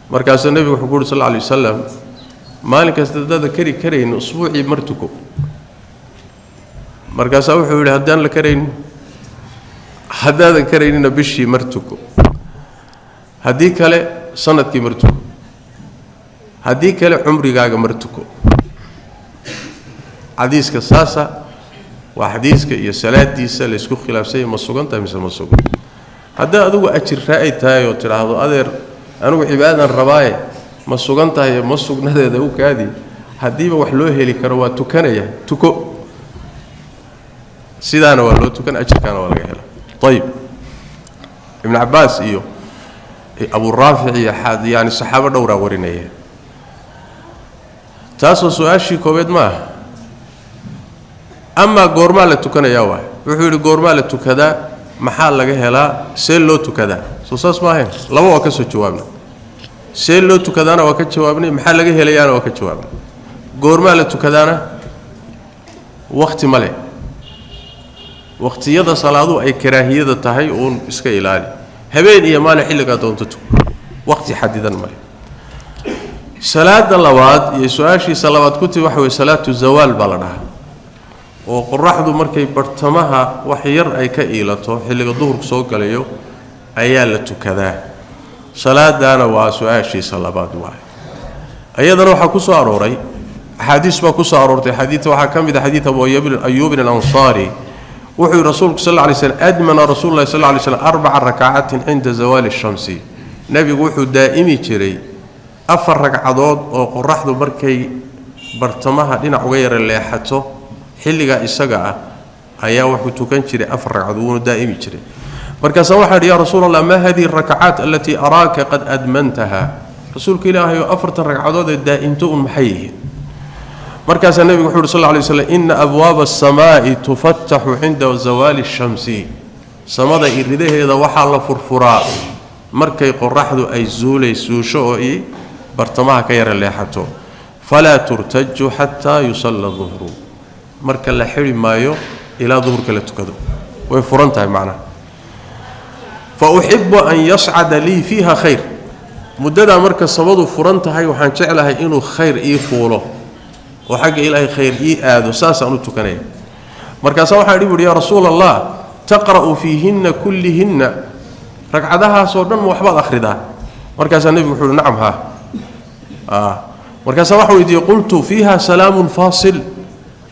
Markaasuu nebigu wuxuu ku uhi sal alla alay wasalam: "Maalin kasta haddaada kari karayn, usbuucii mar tuko." Markaasaa wuxuu yidhi: "Haddaan la karaynin?" "Haddaadan karaynina, bishii mar tuko. Haddii kale sanadkii mar tuko. Haddii kale cumrigaaga mar tuko." Xadiiska saasa waa xadiiska iyo salaadiisa laysku khilaafsanya, ma sugan tahay mise ma sugan? Haddaa adigu ajir raa-ay tahay oo tidhaahdo: "Adeer, anigu cibaadaan rabaaye, ma sugan tahay ma sugnadeeda u kaadi, haddiiba wax loo heli karo waa tukanaya," tuko. Sidaana waa loo tukan, ajirkaana waa laga hela. Ayib, Ibnu Cabbaas iyo Abu Raafic iyo yani saxaabo dhowraa warinaya. Taasoo su-aashii koobeed ma aha. Amaa goormaa la tukanayaa waay? Wuxuu yidhi: goormaa la tukadaa? Maxaa laga helaa? See loo tukadaa? Soo saas ma ahayn? Laba waa ka soo jawaabna. See loo tukadaana waa ka jawaabnay, maxaa laga helayaana waa ka jawaabnay, goormaa la tukadaana wakhti male. Waqtiyada salaaduhu ay karaahiyada tahay uun iska ilaali, habeen iyo maalin xilligaa doonto tuko, waqti xadidan male. Salaada labaad iyo su-aashiisa labaad ku tii waxa weye salaatu zawaal baa la dhahaa, oo qoraxdu markay bartamaha wax yar ay ka iilato xilliga duhurku soo galayo ayaa la tukadaa. Salaadaana waa su-aashiisa labaad waay. Iyadana waxaa ku soo arooray axaadiis baa ku soo aroortay. Xadiidta waxaa ka mid a xadiid Abu Ayuubin Alansaari, wuxuu yihi rasuulku sal lla lay slam: admana rasuulu llahi sal lla lay slam 4 rakacaatin cinda zawaali shamsi. Nebigu wuxuu daa'imi jiray 4 ragcadood oo qoraxdu markay bartamaha dhinac uga yara leexato xilligaa isaga ah ayaa wuxuu tukan jiray 4 ragcadood, wuuna daa'imi jiray. Markaasaa waxaa yidhi: yaa rasuul Allah, maa hadihi arakacaat alatii araaka qad admantaha? Rasuulka Ilaahay oo, 4-tan ragcadood ee daa'imto un maxay yihiin? Markaasaa nebigu wuxu uhi sal lla lay slam: ina abwaaba asamaa'i tufattaxu cinda zawaali shamsi. Samada iridaheeda waxaa la furfuraa markay qoraxdu ay zuulay suusho oo i bartamaha ka yara leexato, falaa turtaju xataa yusalla duhru. Marka la xidhi maayo ilaa duhurka la tukado, way furan tahay macnaha. Fa uxibu an yascada lii fiiha khayr. Muddadaa marka samadu furan tahay waxaan jeclahay inuu khayr ii fuulo oo xagga Ilaahay khayr ii aado, saasaan u tukanaya. Markaasaa waxaan idhi buuhi: yaa rasuul Allah, taqra'u fiihinna kullihinna? Ragcadahaasoo dhan ma waxbaad akhridaa? Markaasaa nebigu wuxu uhi: nacam, haa. Markaasaa waxaan weydiiyey, qultu: fiiha salaamun faasil?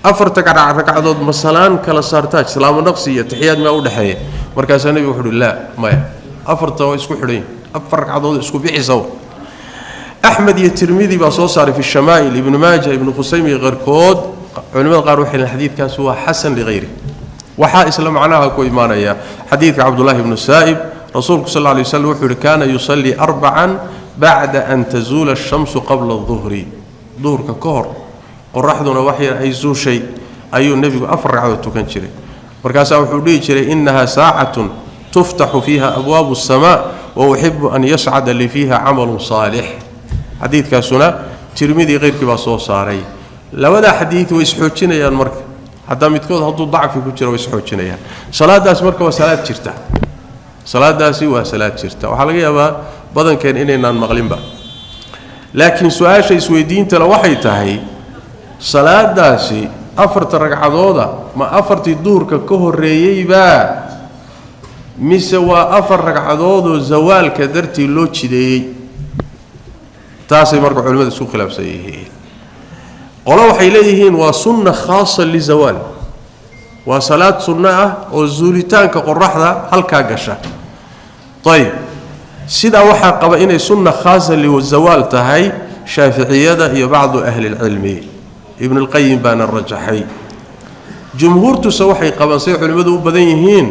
4-ta ragcadood ma salaan kala saartaa, salaamu naqsi iyo taxiyaad maa udhexeeya? Markaasaa nebigu wuxu uhi: laa, maya, 4-ta waa isku xidhan yihin, 4 ragcadood isku bixisa. Axmed iyo Tirmidi baa soo saaray fi shamaa'il, Ibnu Maaja, Ibnu Khusaymi iyo keyrkood. Culimada qaar waxay leeyihin xadiidkaasi waa xasan ligayri. Waxaa isla macnaha ku imaanaya xadiidka Cabdullaahi ibnu Saa'ib. Rasuulku sal lla lay waslam wuxuu yihi: kaana yusallii 4 bacda an tazuula ashamsu qabla aduhri. Duhurka ka hor qoraxduna wax yar ay zuushay ayuu nebigu 4 ragcadood tukan jiray. Markaasaa wuxuu dhihi jiray: innaha saacatun tuftaxu fiiha abwaabu asamaa wa uxibu an yascada li fiiha camalun saalix. Xadiidkaasuna Tirmidi keyrkii baa soo saaray. Labadaa xadiid way isxoojinayaan, marka haddaa midkood hadduu dacfi ku jiro way isxoojinayaan. Salaadaas marka waa salaad jirta, salaadaasi waa salaad jirta. Waxaa laga yaabaa badankeen inaynaan maqlinba, laakiin su-aasha isweydiintale waxay tahay: salaadaasi 4-ta ragcadooda ma 4-tii duhurka ka horreeyeybaa, mise waa 4 ragcadoodoo zawaalka dartii loo jideeyey? Taasay marka culimmadu isku khilaafsan yihiin. Qolo waxay leeyihiin waa sunna khaasa lizawaal, waa salaad sunno ah oo zuulitaanka qoraxda halkaa gasha. Ayib, sidaa waxaa qaba inay sunna khaasa lizawaal tahay Shaaficiyada iyo bacdu ahlilcilmi, Ibnulqayim baana rajaxay. Jumhuurtuse waxay qabaan, say culimmadu u badan yihiin,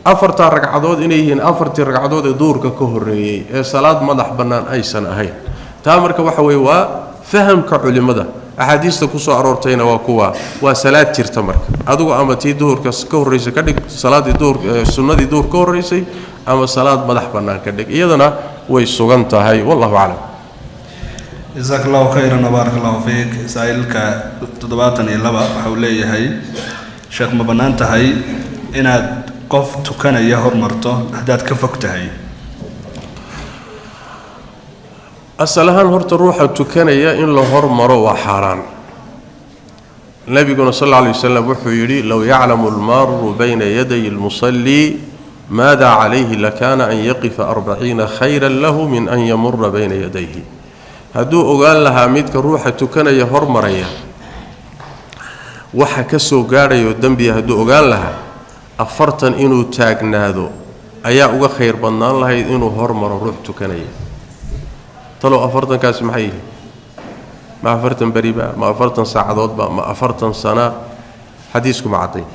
4-taa ragcadood inay yihiin 4-tii ragcadood ee duhurka ka horreeyey ee salaad madax bannaan aysan ahayn. Taa marka waxa weeye waa fahamka culimmada, axaadiista ku soo aroortayna waa kuwa. Waa salaad jirta. Marka adigu ama tii duhurka ka horreysay ka dhig, salaaddii duhur, sunnadii duhur ka horreysay, ama salaad madax bannaan ka dhig, iyadana way sugan tahay. Wallahu aclam. Jasaak allahu khayran wbaarak allahu fiik. Saa-iilka 72 waxa uu leeyahay: sheekh, ma bannaan tahay inaad qof tukanaya hormarto haddaad ka fog tahay? Asal ahaan horta ruuxa tukanaya in la hormaro waa xaaraan. Nebiguna sal alla alay wasalam wuxuu yidhi: low yaclamu almaaru bayna yaday almusallii maada calayhi lakana an yaqifa 40 khayra lahu min an yamura bayna yadayhi. Hadduu ogaan lahaa midka ruuxa tukanaya hormaraya waxa ka soo gaadhayo dembiya, hadduu ogaan lahaa, 40 inuu taagnaado ayaa uga khayr badnaan lahayd inuu hormaro ruux tukanaya. Talow 40-kaasi maxay yihiin? Ma 40 beriba, ma 40 saacadoodba, ma 40 sana? Xadiisku ma caddayn,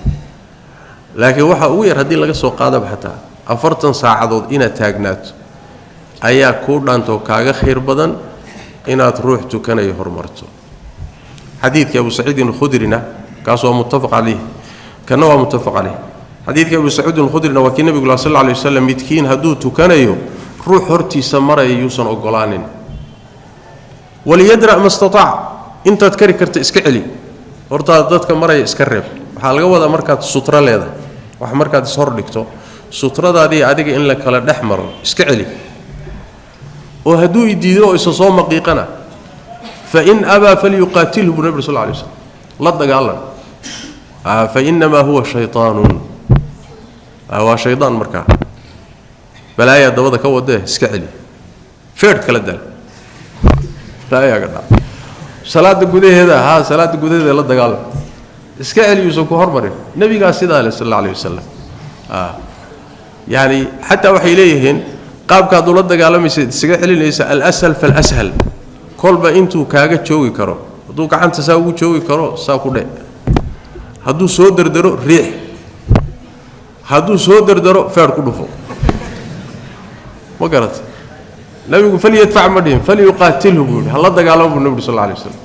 laakiin waxaa ugu yar haddii laga soo qaadaba xataa 40 saacadood inaad taagnaato ayaa kuu dhaantoo kaaga khayr badan inaad ruux tukanayo hormarto. Xadiidka Abu Saciidin Alkhudrina, kaas waa muttafaq caleyh, kana waa muttafaq caleyh. Xadiidka Abu Saciidin Alkhudrina waa kii nebigu sal alla alay wasalam: midkiin hadduu tukanayo ruux hortiisa maraya yuusan ogolaanin. Waliyadra' ma istataac, intaad kari karta iska celi, hortaad dadka maraya iska reeb. Waxaa laga wadaa markaad sutro leedahay, wax markaad ishor dhigto sutradaadii adiga in la kala dhex maro iska celi. Oo hadduu idiido oo isa soo maqiiqana, fa in abaa falyuqaatilhu buu nabi sal lla alay waslam, la dagaalan. Fa innamaa huwa shaytaanun, waa shaydaan markaa balaayaa dabada ka wadee, iska celi, feedh kala dal, balaayaa ka dhac. Salaada gudaheeda, haa, salaada gudaheeda la dagaalan, iska celi, yuusan ku hormarin. Nebigaa sidaa leh sal alla alayh wasalam. Yacni xataa waxay leeyihiin qaabkaad ula dagaalamaysa isaga celinaysa alashal falashal, kolba intuu kaaga joogi karo. Hadduu gacanta saa ugu joogi karo, saa ku dhe. Hadduu soo dardaro, riix. Hadduu soo dardaro, feer ku dhufo. Ma garata? Nabigu falyadfac ma dhihin, falyuqaatilhu buu yidhi, hala dagaalamo buu nabigu sal alla alay waslam.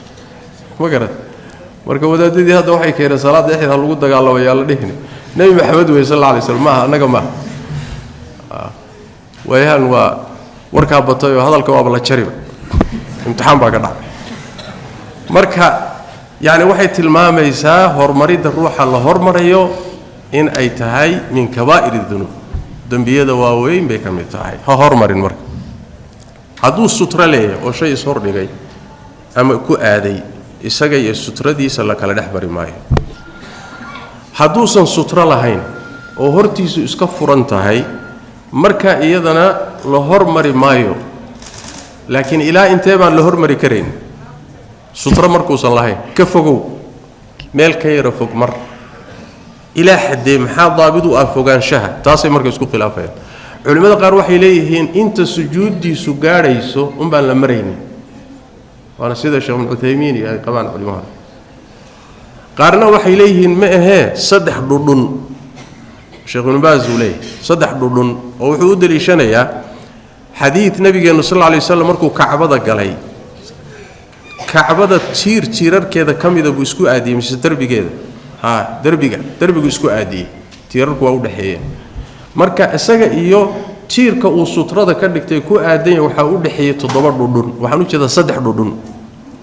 Ma garata? Marka wadaadadii hadda waxay keeneen salaadda dhexdeed ha lagu dagaalamo, yaa la dhihin. Nebi Maxamed wey sal alla alay slam, maaha annaga, maaha. Waayahan waa warkaa batay oo hadalka waaba la jariba, imtixaan baa ka dhacay. Marka yacni waxay tilmaamaysaa horumaridda ruuxa la hormarayo in ay tahay min kabaa'ir dunuub, dembiyada waaweyn bay ka mid tahay. Ha hormarin. Marka hadduu sutro leeyahay oo shay ishordhigay ama ku aaday, isaga iyo sutradiisa la kala dhex mari maayo. Hadduusan sutro lahayn oo hortiisu iska furan tahay, marka iyadana la hormari maayo. Laakiin ilaa intee baan la hormari karayn? Sutro markuusan lahayn, ka fogow, meel ka yara fog mar. Ilaa xaddee? Maxaa daabid u ah fogaanshaha? Taasay marka isku khilaafayaan culimmada qaar. Waxay leeyihiin inta sujuuddiisu gaadhayso unbaan la maraynin, waana sida Sheekh Ibnu Cuthaymiin iyo ay qabaan culimada qaarna. Waxay leeyihiin ma ahee, 3 dhudhun. Sheekh Ibnu Baas uu leeyahay 3 dhudhun, oo wuxuu u deliishanayaa xadiid nabigeennu sal alla alay waslam markuu Kacbada galay, Kacbada tiir tiirarkeeda ka mida buu isku aadiyey, mise derbigeeda, ha, derbiga, derbigu isku aadiyey, tiirarku waa u dhexeeyeen. Marka isaga iyo tiirka uu sutrada ka dhigtay ku aadan yahay waxaa u dhexeeyey 7 dhudhun, waxaan u jeedaa 3 dhudhun,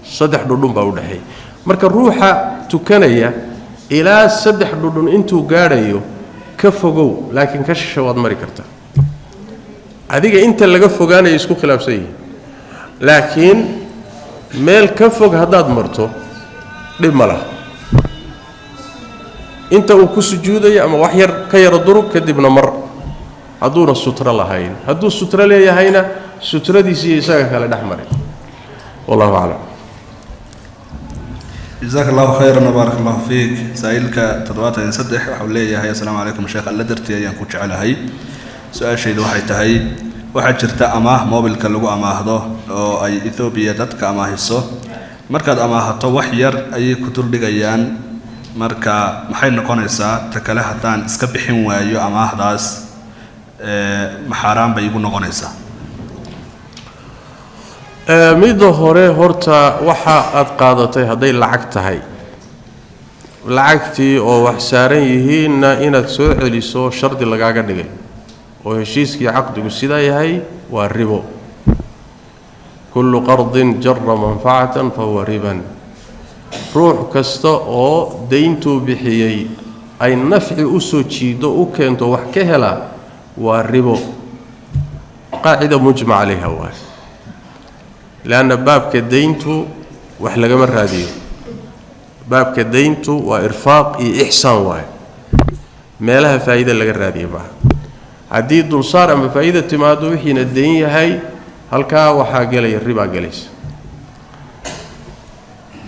3 dhudhun baa u dhexeeyey. Marka ruuxa tukanaya ilaa 3 dhudhun intuu gaadhayo ka fogow, laakiin ka shisha waad mari kartaa. Adiga inta laga fogaanaya isku khilaafsan yihiin, laakiin meel ka fog haddaad marto dhib ma laha. Inta uu ku sujuudayo ama wax yar ka yaro durug, kadibna mar, hadduuna sutro lahayn. Hadduu sutro leeyahayna, sutradiisiiyo isaga kale dhex marin. Wallahu aclam. Jazaaka Allahu khayran wbaarak Allahu fiik. Saa-iilka 73 waxau leeyahay: assalaamu calaykum sheekh, Alla dartii ayaan ku jecelahay. Su-aashaydu waxay tahay, waxaa jirta amaah moobilka lagu amaahdo oo ay Ethoobiya dadka amaahiso. Markaad amaahato wax yar ayay ku duldhigayaan, marka maxay noqonaysaa? Ta kale, haddaan iska bixin waayo amaahdaas, ma xaaraan bay igu noqonaysaa? Midda hore horta, waxa aad qaadatay hadday lacag tahay, lacagtii oo wax saaran yihiinna inaad soo celiso shardi lagaaga dhigay oo heshiiskii caqdigu sidaa yahay, waa ribo. Kullu qardin jara manfacatan fahuwa riban. Ruux kasta oo dayntuu bixiyey ay nafci u soo jiido, u keento, wax ka hela, waa ribo. Qaacida mujmac calayha waay, leanna baabka dayntu wax lagama raadiyo. Baabka dayntu waa irfaaq iyo ixsaan waaye, meelaha faa'iida laga raadiya maaha. Haddii dulsaar ama faa'iida timaado, wixiina dayn yahay, halkaa waxaa gelaya ribaa gelaysa.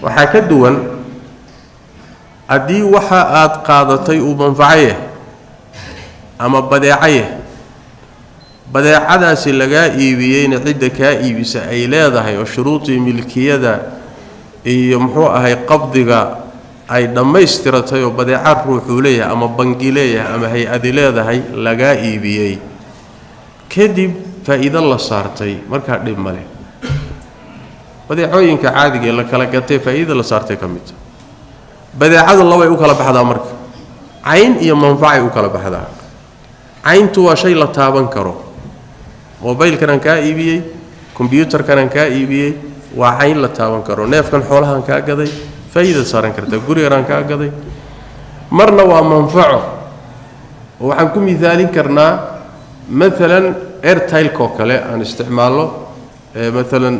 Waxaa ka duwan haddii waxa aad qaadatay uu manfaco yahay ama badeeco yahay, badeecadaasi lagaa iibiyeyna cidda kaa iibisa ay leedahay, oo shuruudii milkiyada iyo muxuu ahay qabdiga ay dhammaystiratay, oo badeeca ruuxuu leeyahay ama bangi leeyahay ama hay-adi leedahay lagaa iibiyey, kadib faa'iido la saartay, markaa dhib ma leh. Badeecooyinka caadiga ee la kala gatay faa'iidada la saartay ka mid ta. Badeecadu labay u kala baxdaa marka, cayn iyo manfacay u kala baxdaa. Cayntu waa shay la taaban karo: mobaylkanaan kaa iibiyey, kombyuutarkanaan kaa iibiyey. Waa cayn la taaban karo, neefkan xoolahan kaa gaday faa'iida saaran kartaa, guriganaan kaa gaday. Marna waa manfaco, oo waxaan ku mithaalin karnaa maalan airtilekoo kale aan isticmaalno, maalan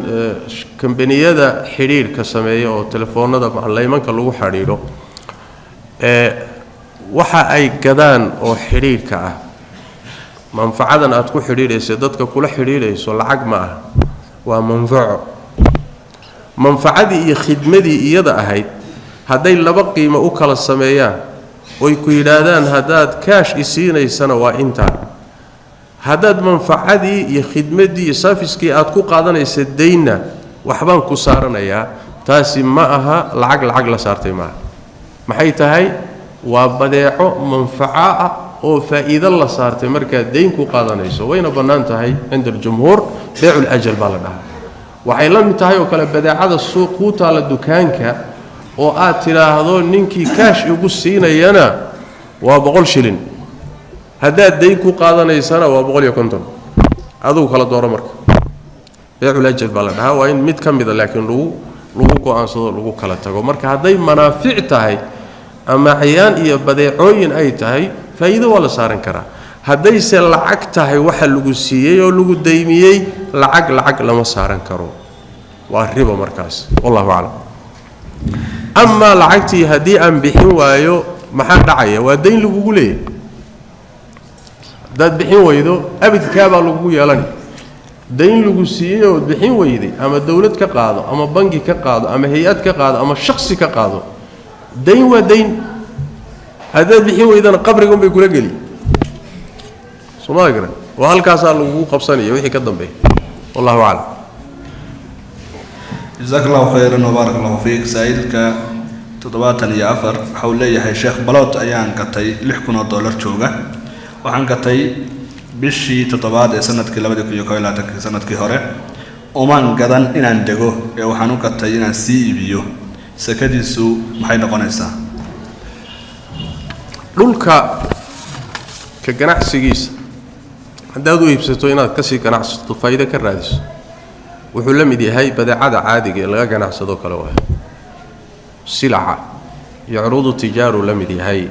kambaniyada xidhiidhka sameeya oo telefoonada laymanka lagu xidhiidho, waxa ay gadaan oo xidhiidhka ah, manfacadan aad ku xidhiidhayso dadka kula xidhiidhayso lacag ma ah, waa manfaco. Manfacadii iyo khidmadii iyada ahayd hadday laba qiimo u kala sameeyaan oy ku yidhaahdaan haddaad kaash isiinaysana waa intaa, haddaad manfacadii iyo khidmadii iyo saafiskii aad ku qaadanaysa daynna waxbaan ku saaranayaa, taasi ma aha lacag lacag la saartay maaha. Maxay tahay? Waa badeeco manfaco ah oo faa'iido la saartay markaad dayn ku qaadanayso, wayna bannaan tahay cinda aljumhuur. Beecul ajal baa la dhahaa. Waxay la mid tahay oo kale badeecada suuq kuu taalla dukaanka oo aad tidhaahdo ninkii kaash igu siinayana waa 100 shilin, haddaad dayn ku qaadanaysana waa 150, adugu kala dooro. Marka beecul ajal baa la dhahaa. Waa in mid ka mida laakiin lagu go'aansado, lagu kala tago. Marka hadday manaafic tahay ama cayaan iyo badeecooyin ay tahay, faa'iido waa la saaran karaa. Haddayse lacag tahay waxa lagu siiyey oo lagu daymiyey, lacag lacag lama saaran karo, waa ribo markaas. Wallahu aclam. Amaa lacagtii haddii aan bixin waayo maxaa dhacaya? Waa dayn lagugu leeyahy. Haddaad bixin weydo abidkaabaa lagugu yeelani. Dayn lagu siiyey ood bixin weyday, ama dawlad ka qaado ama bangi ka qaado ama hay-ad ka qaado ama shaksi ka qaado, dayn waa dayn. Haddaad bixin weydana qabriga unbay kula geli, sooma garan? Oo halkaasaa lagugu qabsanaya wixii ka dambeeya. Wallahu aclam. Jazaak allahu khayran wabaarak allahu fiik. Saa-iilka 74 waxa uu leeyahay: sheekh, balood ayaan gatay $6,000 jooga. Waxaan gatay bishii toddobaad ee sanadkii 2021-kii, sanadkii hore. Umaan gadan inaan dego ee waxaan u gatay inaan sii iibiyo. Sakadiisu maxay noqonaysaa? Dhulka ka ganacsigiisa haddaad u iibsato inaad kasii ganacsato, faa'iido ka raadiso, wuxuu la mid yahay badeecada caadiga ee laga ganacsado kale. Waay silaca iyo curuudu tijaaruu la mid yahay.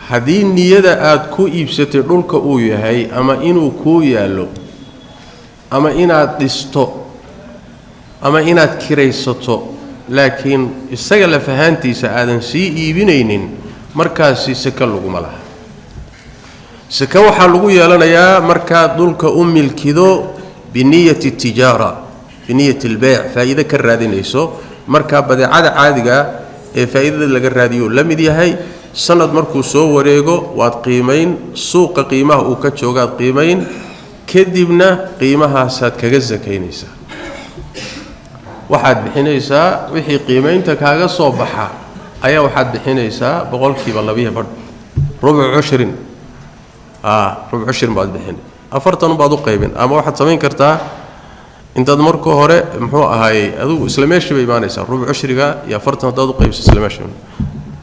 Haddii niyada aad ku iibsatay dhulka uu yahay ama inuu kuu yaallo ama inaad dhisto ama inaad kiraysato, laakiin isaga laf ahaantiisa aadan sii iibinaynin, markaasi seke laguma laha. Seke waxaa lagu yeelanayaa markaad dhulka u milkido biniyati tijaara, biniyati albeyc, faa'iido ka raadinayso. Markaa badeecada caadiga ee faa'iidada laga raadiyuu la mid yahay. Sanad markuu soo wareego waad qiimayn, suuqa qiimaha uu ka joogaad qiimayn, kadibna qiimahaasaad kaga sakaynaysaa. Waxaad bixinaysaa wixii qiimaynta kaaga soo baxa ayaa waxaad bixinaysaa 2.5%, rubuc cushrin. Rubuc cushrin baad bixin, 40 baad u qaybin. Ama waxaad samayn kartaa intaad marka hore muxuu ahaayey adugu isla meeshii bay imaanaysaa. Rubuc cushriga iyo 40 haddaad u qaybso isla meesha.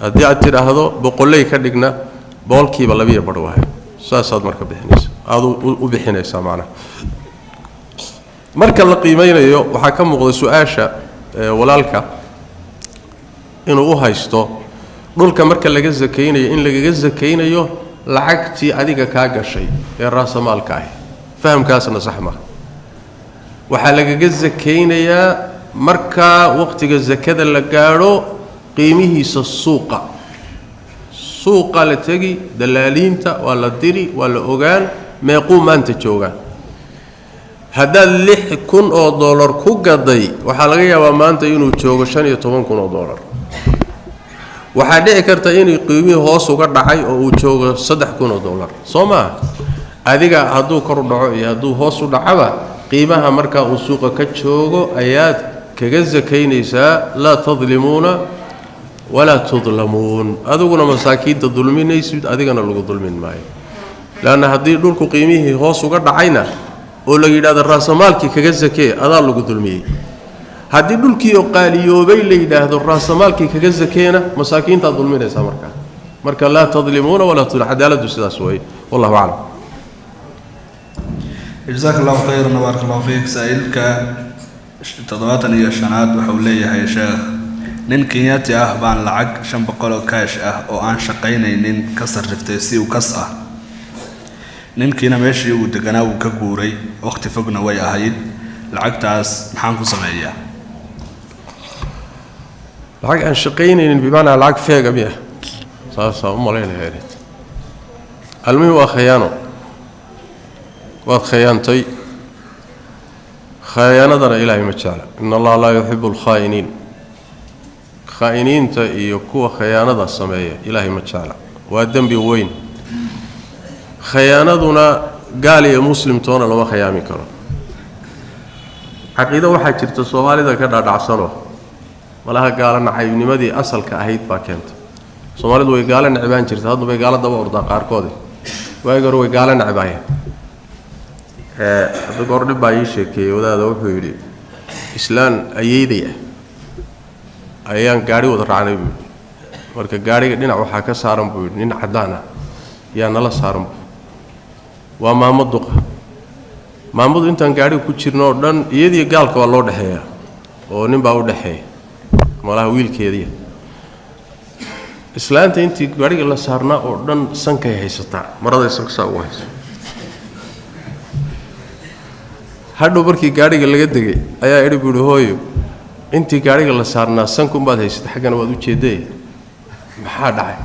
Haddii aad tidhaahdo boqolley ka dhigna, 2.5% waay. Saasaad marka bixinaysa, aad u bixinaysaa macnaha. Marka la qiimeynayo waxaa ka muuqda su-aasha walaalka inuu u haysto dhulka marka laga sakaynayo in lagaga sakaynayo lacagtii adiga kaa gashay ee raasamaalka ah. Fahamkaasna sax maaha. Waxaa lagaga sakaynayaa markaa waqtiga sakada la gaadho qiimihiisa suuqa. Suuqa la tegi, dalaaliinta waa la diri, waa la ogaan meequu maanta joogaa. Haddaad $6,000 ku gaday, waxaa laga yaabaa maanta inuu joogo $15,000. Waxaa dhici karta inuu qiimihii hoos uga dhacay oo uu joogo $3,000, soo maa? Adiga hadduu kor u dhaco iyo hadduu hoos u dhacaba, qiimaha markaa uu suuqa ka joogo ayaad kaga sakaynaysaa. Laa tadlimuuna walaa tudlamuun. Adiguna masaakiinta dulminaysid, adigana lagu dulmin maayo. Leanna haddii dhulku qiimihii hoos uga dhacayna oo la yidhahdo raasamaalkii kaga sakee, adaa lagu dulmiyey. Haddii dhulkii oo qaaliyoobay la yidhaahdo raasamaalkii kaga sakeena, masaakiintaad dulminaysaa markaa. Marka laa tadlimuuna walaa tudlam, cadaaladdu sidaas weeye. Wallahu aclam. Jazaak allahu khayran wbaarak allahu fiik. Saa-iilka 75aad waxauu leeyahay sheekh, nin Kenyaati ah baan lacag 500 oo kaash ah oo aan shaqaynaynin ka sarriftay si uu kas ah. Ninkiina meeshii uu deganaa wuu ka guuray, wakhti fogna way ahayd. Lacagtaas maxaan ku sameeyaa? Lacag aan shaqaynaynin bimacnaa lacag feega miya? Saasaa u malaynaya. Almuhim waa khayaano, waad khayaantay. Khayaanadana Ilaahay ma jecla. In Allaha laa yuxibu alkhaa'iniin. Khaa'iniinta iyo kuwa khayaanada sameeya Ilaahay ma jecla, waa dembi weyn. Khayaanaduna gaal iyo muslim toona lama khayaami karo. Caqiido waxaa jirta Soomaalida ka dhaadhacsano, malaha gaalo nacaybnimadii asalka ahayd baa keentay. Soomaalidu way gaalo necbaan jirta, hadda bay gaalo daba ordaa qaarkoode. Waagi hore way gaalo necbaayeen. Hadda goor dhib baa ii sheekeeyey wadaada, wuxuu yidhi islaan ayeyday ah ayaan gaadhi wada raacnay buu yidhi. Marka gaadhiga dhinac waxaa ka saaran buu yidhi nin caddaan ah, yaa nala saaran buu. Waa maamo duqa. Maamadu intaan gaadhiga ku jirno oo dhan iyadii gaalka waa loo dhexeeyaa, oo nin baa u dhexeeya, malaha wiilkeediya. Islaanta intii gaadhiga la saarnaa oo dhan sankay haysataa, maraday sanka saa ugu haysa. Hadhow markii gaadhiga laga degay ayaa idhi buu yidhi, hooyo, intii gaadhiga la saarnaa sankunbaad haysata, xaggana waad u jeedaye, maxaa dhacay?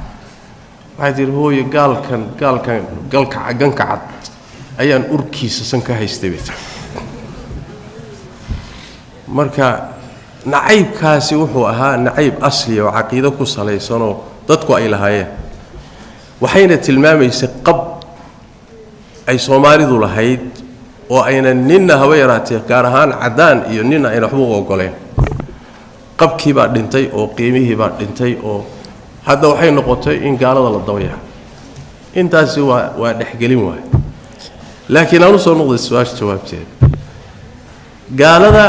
Waxay tihi, hooyo, gaalkan galka ganka cad ayaan urkiisa san ka haystay bay tiri. Marka nacaybkaasi wuxuu ahaa nacayb asliya oo caqiido ku salaysanoo dadku ay lahaayeen, waxayna tilmaamaysay qab ay Soomaalidu lahayd oo ayna ninna haba yaraatee, gaar ahaan caddaan iyo ninna, ayna waxba u ogoleen. Qabkii baa dhintay oo qiimihii baa dhintay, oo hadda waxay noqotay in gaalada la dabayaa. Intaasi waa dhexgelin waay. Laakiin aan u soo noqday su-aasha jawaabteeda. Gaalada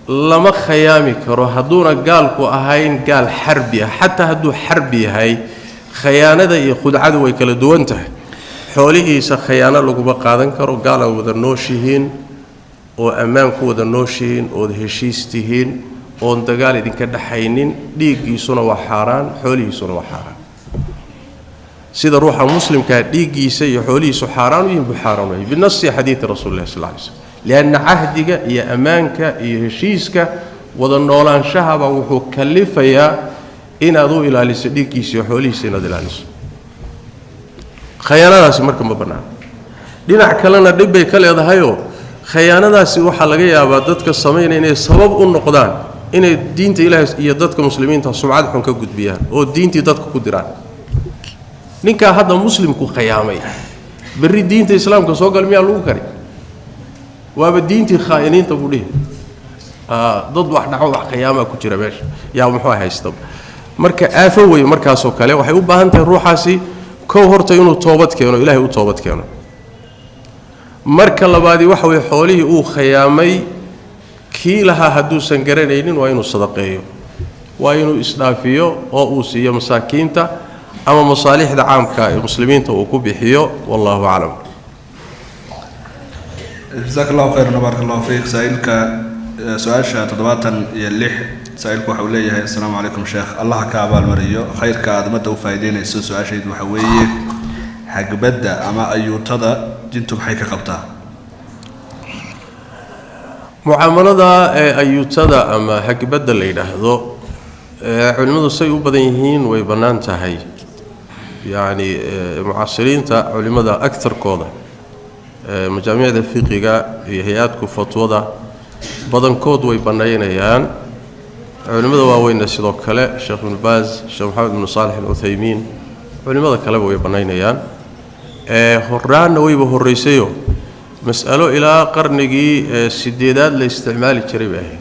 lama khayaami karo hadduuna gaalku ahayn gaal xarbi ah. Xataa hadduu xarbi yahay, khayaanada iyo khudcadu way kala duwan tahay. Xoolihiisa khayaano laguma qaadan karo. Gaal aad wada nooshihiin oo ammaan ku wada nooshihiin ood heshiis tihiin oon dagaal idinka dhexaynin, dhiiggiisuna waa xaaraan, xoolihiisuna waa xaaraan. Sida ruuxa muslimkaa dhiiggiisa iyo xoolihiisu xaaraan u yihin buu xaaraan u yahay binasi xadiidi rasuuli lah sal lay slm, lianna cahdiga iyo ammaanka iyo heshiiska wada noolaanshahabaa wuxuu kalifayaa inaad u ilaaliso dhiiggiisa iyo xoolihiisa, inaad ilaaliso. Khayaanadaasi marka ma bannaana. Dhinac kalena dhib bay ka leedahayoo, khayaanadaasi waxaa laga yaabaa dadka samaynaya inay sabab u noqdaan inay diinta Ilaahay iyo dadka muslimiinta sumcad xun ka gudbiyaan oo diintii dadka ku diraan. Ninkaa hadda muslimku khayaamay berri diinta islaamka soo gal miyaa lagu kari? Waaba diintii khaa'iniinta buu dhihi, dad wax dhaco, wax khayaamaa ku jira meesha, yaa muxuu haysta. Marka aafo wey. Markaasoo kale waxay u baahan tahay ruuxaasi kow horta inuu toobad keeno, Ilaahay u toobad keeno. Marka labaadii waxa weye xoolihii uu khayaamay kii lahaa hadduusan garanaynin waa inuu sadaqeeyo, waa inuu isdhaafiyo oo uu siiyo masaakiinta ama masaalixda caamka ee muslimiinta uu ku bixiyo. Wallahu aclam. Jasaak Allahu khayran, baarak Allahu fiik. Saa-ilka su-aasha 76, saa-ilku waxa uu leeyahay: assalaamu calaykum sheekh, Allaha ka abaalmariyo khayrka aad ummadda u faa'iideynayso. Su-aashaydu waxa weeye, hagbadda ama ayuutada dintu maxay ka qabtaa? Mucaamalada ee ayuutada ama hagbadda la yidhaahdo, culimmadu say u badan yihiin way bannaan tahay. Yacni mucaasiriinta culimmada agtarkooda, majaamicda fiqiga iyo hay-aadku fatwada badankood way bannaynayaan. Culimmada waaweynna sidoo kale, Sheekh Ibnu Baaz, Sheekh Maxamed ibnu Saalix Alcuthaymiin, culimmada kaleba way bannaynayaan. Horaanna wayba horraysayo, mas'alo ilaa qarnigii 8aad la isticmaali jiray bay ahayd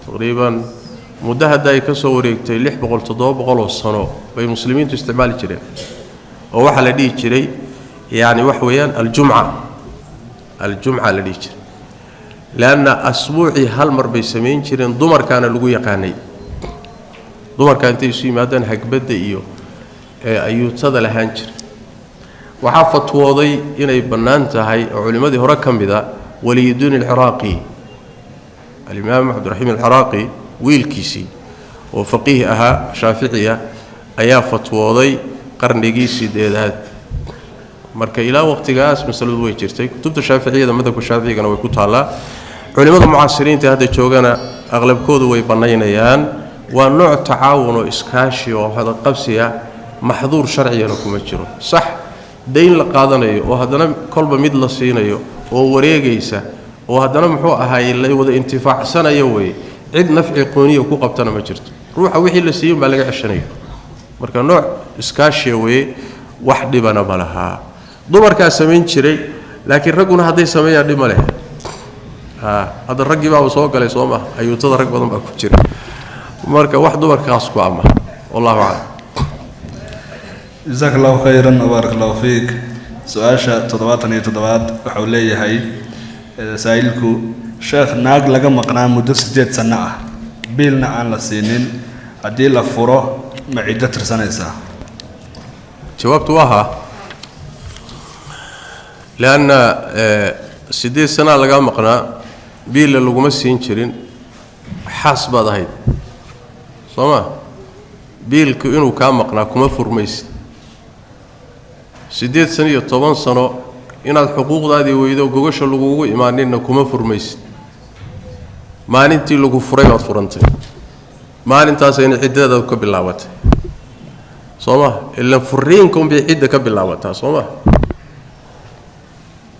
taqriiban. Muddo hadda ay ka soo wareegtay 600, 700 oo sano bay muslimiintu isticmaali jireen, oo waxaa la dhihi jiray, yacni wax weeyaan, aljumca. Aljumca la dhihi jiray leanna asbuucii hal mar bay samayn jireen. Dumarkaana lagu yaqaanay, dumarkaa intay isu yimaadaan hagbadda iyo ayuutada lahaan jiray. Waxaa fatwooday inay bannaan tahay oo culimmadii hore ka mida Waliyudiin Alciraaqi. Alimaam Cabdiraxiim Alciraaqi wiilkiisii oo faqiih ahaa shaaficiya ayaa fatwooday qarnigii 8aad. Marka ilaa waqtigaas masaladu way jirtay. Kutubta shaaficiyada madhabka shaaficigana way ku taallaa. Culimmada mucaasiriinta hadda joogana aqlabkoodu way bannaynayaan. Waa nooc tacaawun oo iskaashi oo hadaqabsiya, maxduur sharcigana kuma jiro. Sax, dayn la qaadanayo oo haddana kolba mid la siinayo oo wareegaysa oo haddana muxuu ahaayey la wada intifaacsanayo weeye. Cid nafci qooniya ku qabtana ma jirto, ruuxa wixii la siiyin baa laga ceshanaya. Marka nooc iskaashiya weeye, wax dhibana ma lahaa. Dumarkaa samayn jiray, laakiin ragguna hadday sameeyaan dhib ma leh. Hadda raggii baaba soo galay, soo maha? Ayuutada rag badan baa ku jira. Marka wax dumarkaas ku ama, wallahu aclam. Jazaak allahu khayran wbaarak allahu fiik. Su-aasha 77aad waxau leeyahay saa'ilku: sheekh, naag laga maqnaa muddo 8 sano ah, biilna aan la siinin, haddii la furo ma ciddo tirsanaysaa? Jawaabtu waa haa, leanna 8 sanaa lagaa maqnaa, biilla laguma siin jirin, xaas baad ahayd, soo ma? Biilku inuu kaa maqnaa kuma furmaysid. 8 sano iyo 10 sano inaad xuquuqdaadii weydo, gogasha lagugu imaaninna kuma furmaysid. Maalintii lagu furay baad furantay, maalintaasayna ciddadaadu ka bilaabatay, soo ma? Ilan furiinka unbay cidda ka bilaabataa, soo ma?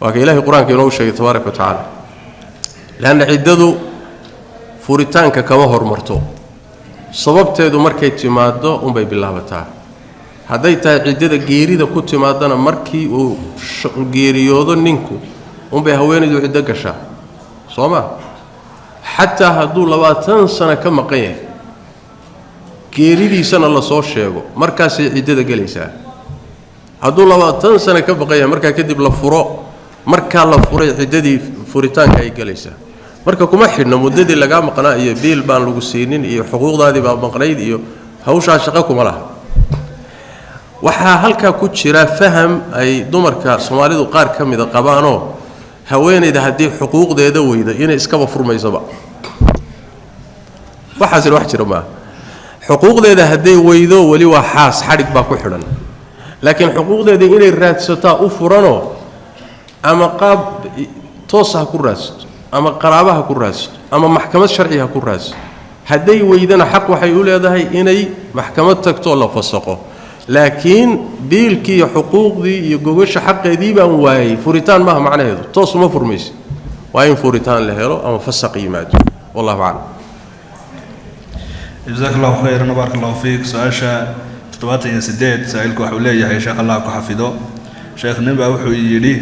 Waa ka Ilahay qur-aanka inoogu sheegay tabaaraka wa tacaala. Leanna ciddadu furitaanka kama hormarto, sababteedu markay timaaddo unbay bilaabataa. Hadday tahay ciddada geerida ku timaadana, markii uu geeriyoodo ninku unbay haweenaydu ciddo gashaa, soo ma? Xataa hadduu 20 sano ka maqan yahay, geeridiisana lasoo sheego, markaasay ciddada gelaysaa. Hadduu 20 sano ka maqan yahay, markaa kadib la furo, markaa la furay ciddadii furitaanka ay gelaysaa. Marka kuma xidhno muddadii lagaa maqnaa iyo biil baan lagu siinin iyo xuquuqdaadii baa maqnayd iyo hawshaa shaqo kuma laha. Waxaa halkaa ku jira faham ay dumarka Soomaalidu qaar ka mida qabaanoo haweenayda haddii xuquuqdeeda weydo inay iskaba furmaysaba. Waxaasina wax jira maaha. Xuquuqdeeda hadday weydo weli waa xaas, xadhig baa ku xidhan, laakiin xuquuqdeeda inay raadsataa u furanoo, ama qaab toos ha ku raadsato, ama qaraaba ha ku raadsato, ama maxkamad sharci ha ku raadsato. Hadday weydana xaq waxay u leedahay inay maxkamad tagtoo la fasaqo. Laakiin biilkii iyo xuquuqdii iyo gogasha xaqeedii baan waayey furitaan maaha macnaheedu, toos uma furmaysa. Waa in furitaan la helo ama fasaq yimaado. Wallahu aclam. Jazaak allahu khayran wbaarak allahu fiik. Su-aasha 78 saa'ilku waxuu leeyahay: sheekh, Allah ku xafido, sheekh, nin baa wuxuu yidhi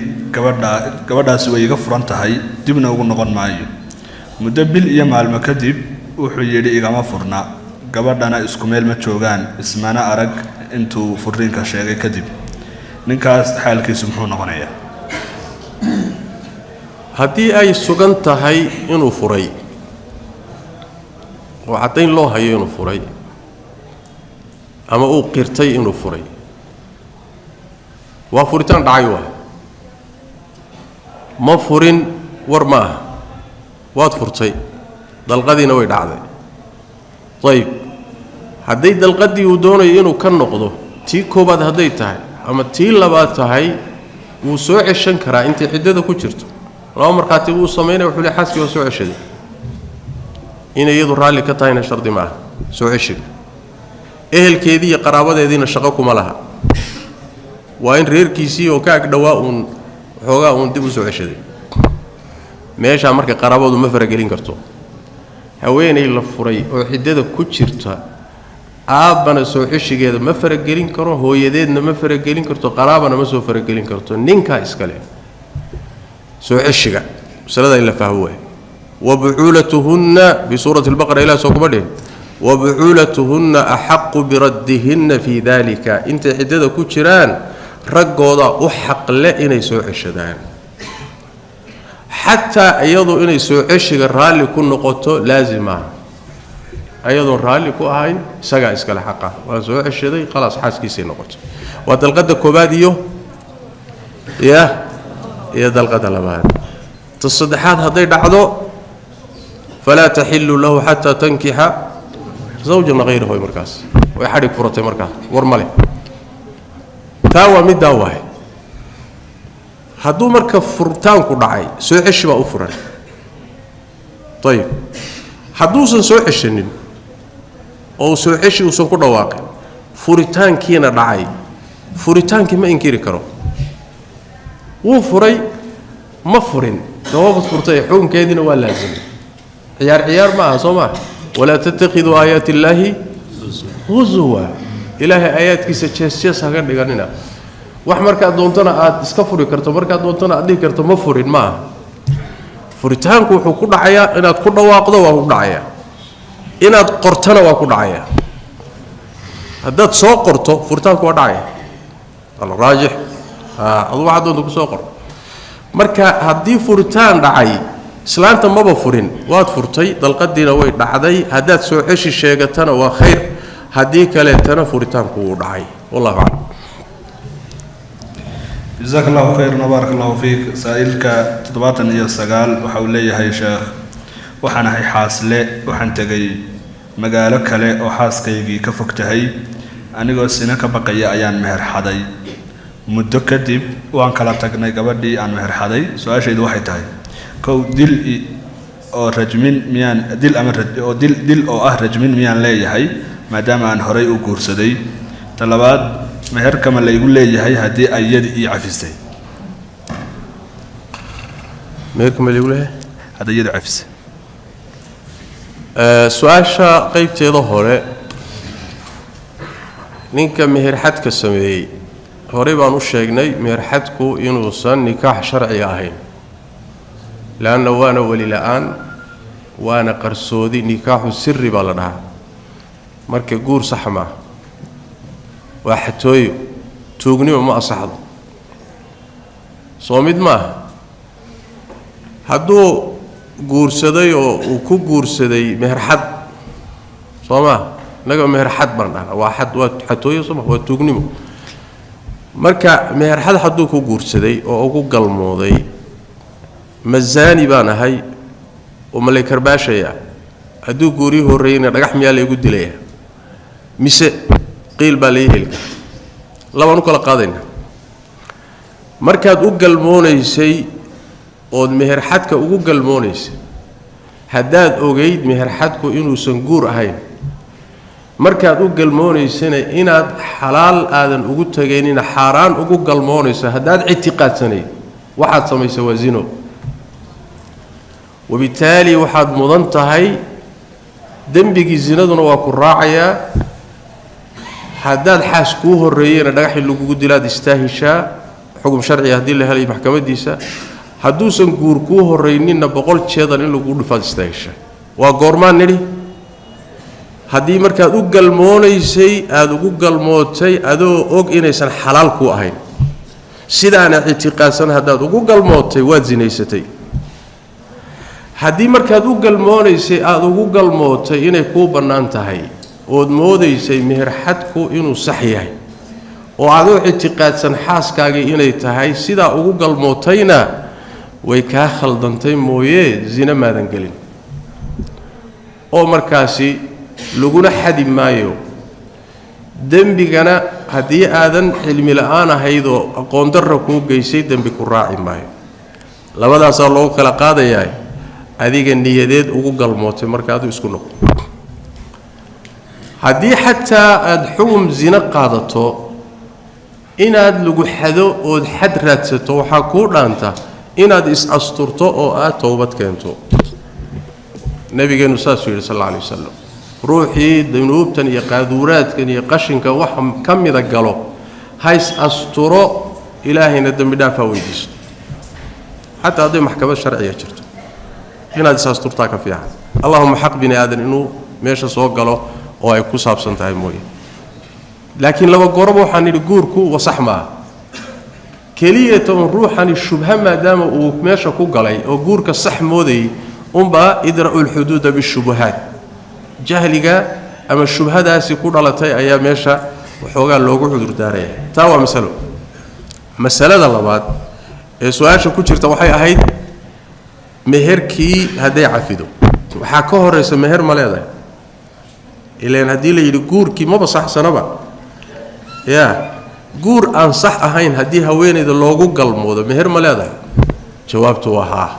gabadhaasi way iga furan tahay, dibna ugu noqon maayo. Muddo bil iyo maalmo kadib wuxuu yidhi igama furna, gabadhana isku meel ma joogaan, ismana arag intuu furiinka sheegay kadib. Ninkaas xaalkiisu muxuu noqonayaa? Haddii ay sugan tahay inuu furay oo caddayn loo hayo inuu furay ama uu qirtay inuu furay, waa furitaan dhacay. Waa ma furin war ma aha, waad furtay, dalqadiina way dhacday. Ayib, hadday dalqadii uu doonayo inuu ka noqdo tii koobaad hadday tahay ama tii labaad tahay, wuu soo ceshan karaa intay ciddada ku jirto. Laba markhaati wuu samaynaya, wuxuu le xaaskii waa soo ceshaday. Inay iyadu raalli ka tahayna shardi ma aha soo ceshiga. Ehelkeedii iyo qaraabadeediina shaqo kuma laha. Waa in reerkiisii oo ka agdhowaa uun waxoogaa uun dib u soo ceshaday. Meeshaa marka qaraabadu ma faragelin karto. Haweenay la furay oo ciddada ku jirta, aabbana soo ceshigeeda ma faragelin karo, hooyadeedna ma faragelin karto, qaraabana ma soo faragelin karto. Ninkaa iskale soo ceshiga. Masalada in la fahmo waay. Wabucuulatuhunna fii suurati albaqara ilah soo kuma dhihin wabucuulatuhunna axaqu biraddihinna fii dalika. Intay ciddada ku jiraan raggooda u xaqle inay soo ceshadaan, xataa iyadu inay soo ceshiga raalli ku noqoto laazim maaha. Ayadoon raalli ku ahayn isagaa iskale xaqa, waa soo ceshaday, khalaas, xaaskiisay noqotay. Waa dalqadda koobaad iyo ya iyo dalqadda labaad. Ta saddexaad hadday dhacdo, Falaa taxilu lahu xataa tankixa zawjan hayrahu. Markaas way xadhig furatay, markaas war ma leh. Taa waa middaa waay. Hadduu marka furitaanku dhacay, soo ceshi baa u furan. Ayib, hadduusan soo ceshanin oo soo ceshi uusan ku dhawaaqin, furitaankiina dhacay, furitaankii ma inkiri karo. Wuu furay, ma furin, sababad furtay, xukunkeediina waa laasimay. Ciyaar ciyaar ma aha, soo maa? Walaa tattakhiduu aayaati illaahi husuwa. Ilaahay aayaadkiisa jees jees haga dhiganina. Wax markaad doontana aada iska furi karto, markaad doontana aad dhihi karto ma furin, ma aha. Furitaanku wuxuu ku dhacayaa inaad ku dhawaaqdo, waa ku dhacayaa inaad qortana, waa ku dhacayaa haddaad soo qorto. Furitaanku waa dhacaya alraajix. Adu waxaad doonta ku soo qor. Marka haddii furitaan dhacay, islaanta maba furin, waad furtay, dalqadiina way dhacday. Haddaad soo ceshi sheegatana waa khayr, haddii kaleetana furitaanku wuu dhacay. Wallahu aclam. Jazaak allahu khayran wbaarak allahu fiik. Saa-iilka 79 waxa uu leeyahay: sheekh, waxaan ahay xaasle, waxaan tegay magaalo kale oo xaaskaygii ka fog tahay. Anigoo sino ka baqaya ayaan meher xaday. Muddo kadib waan kala tagnay gabadhii aan meher xaday. Su-aashaydu waxay tahay: kow, dil oo rajmin miyaan dil ama oo dil dil oo ah rajmin miyaan leeyahay maadaama aan horay u guursaday? Ta labaad, meherkama laygu leeyahay haddii ay yadi ii cafisay? Meherka ma laygu leeyahay hadday yadu cafisay? Su-aasha qeybteeda hore, ninka meherxadka sameeyey, horey baan u sheegnay meherxadku inuusan nikaax sharciga ahayn, leanna waana weli la-aan, waana qarsoodi. Nikaaxu siri baa la dhahaa. Marka guur sax maaha, waa xatooyo, tuugnimo, ma asaxdo. Soo mid maaha? Hadduu guursaday oo uu ku guursaday meherxad, soo maa? Innaga meherxad baan dhahnaa. Waa xad, waa xatooyo, soo ma? Waa tuugnimo. Marka meherxad hadduu ku guursaday oo ugu galmooday, ma zaani baan ahay oo ma lay karbaashayaa? Hadduu guurii horreeyeyna, dhagax miyaa laygu dilayaa mise qiil baa lai heli kara? Labaan u kala qaadayna. Markaad u galmoonaysay ood meherxadka ugu galmoonaysay, haddaad ogeyd meherxadku inuusan guur ahayn, markaad u galmoonaysana inaad xalaal aadan ugu tagaynina xaaraan ugu galmoonayso, haddaad ictiqaadsanayd, waxaad samaysay waa zino. Wabitaali waxaad mudan tahay dembigii zinaduna waa ku raacayaa. Haddaad xaas kuu horreeyeyna, dhagaxii lagugu dilaad istaahishaa, xugum sharciga haddii la helay maxkamadiisa. Hadduusan guur kuu horrayninna, 100 jeedan in lagugu dhifaad istaahishaa. Waa goormaan nidhi? Haddii markaad u galmoonaysay aada ugu galmootay adoo og inaysan xalaal kuu ahayn, sidaana ictiqaadsan haddaad ugu galmootay, waad sinaysatay. Haddii markaad u galmoonaysay aada ugu galmootay inay kuu bannaan tahay, ood moodaysay meherxadku inuu sax yahay, oo adoo ictiqaadsan xaaskaagii inay tahay sidaa ugu galmootayna, way kaa khaldantay mooyee zina maadan gelin, oo markaasi laguna xadi maayo. Dembigana haddii aadan cilmi la-aan ahaydoo aqoon darra kuu geysay, dembi ku raaci maayo. Labadaasaa loogu kala qaadayaa. Adiga niyadeed ugu galmootay marka aduu isku noqo. Haddii xataa aada xugum zino qaadato, inaad lagu xado ood xad raadsato waxaa kuu dhaanta inaad is-asturto oo aad towbad keento. Nabigeennu saasuu yidhi sal alla alay wasalam: ruuxii dunuubtan iyo qaaduuraadkan iyo qashinka wax ka mida galo, ha is-asturo, ilaahayna dembi dhaaf ha weydiisto. Xataa hadday maxkamad sharciga jirto, inaad is-asturtaa ka fiican. Allahuma xaq bini aadan inuu meesha soo galo oo ay ku saabsan tahay mooye. Laakiin laba goroba waxaan nidhi guurku wasax maaha. Keliyata un ruuxani shubha maadaama uu meesha ku galay oo guurka sax moodayay, unbaa idra'u lxuduuda bishubuhaat, jahliga ama shubhadaasi ku dhalatay ayaa meesha waxoogaa loogu cudurdaaraya. Taa waa masalo. Masalada labaad ee su-aasha ku jirta waxay ahayd meherkii hadday cafido. Waxaa ka horeysa meher ma leedahay? Ilaan haddii la yidhi guurkii maba saxsanaba, yaa guur aan sax ahayn haddii haweenayda loogu galmoodo meher ma leedahay? Jawaabtu waa haa.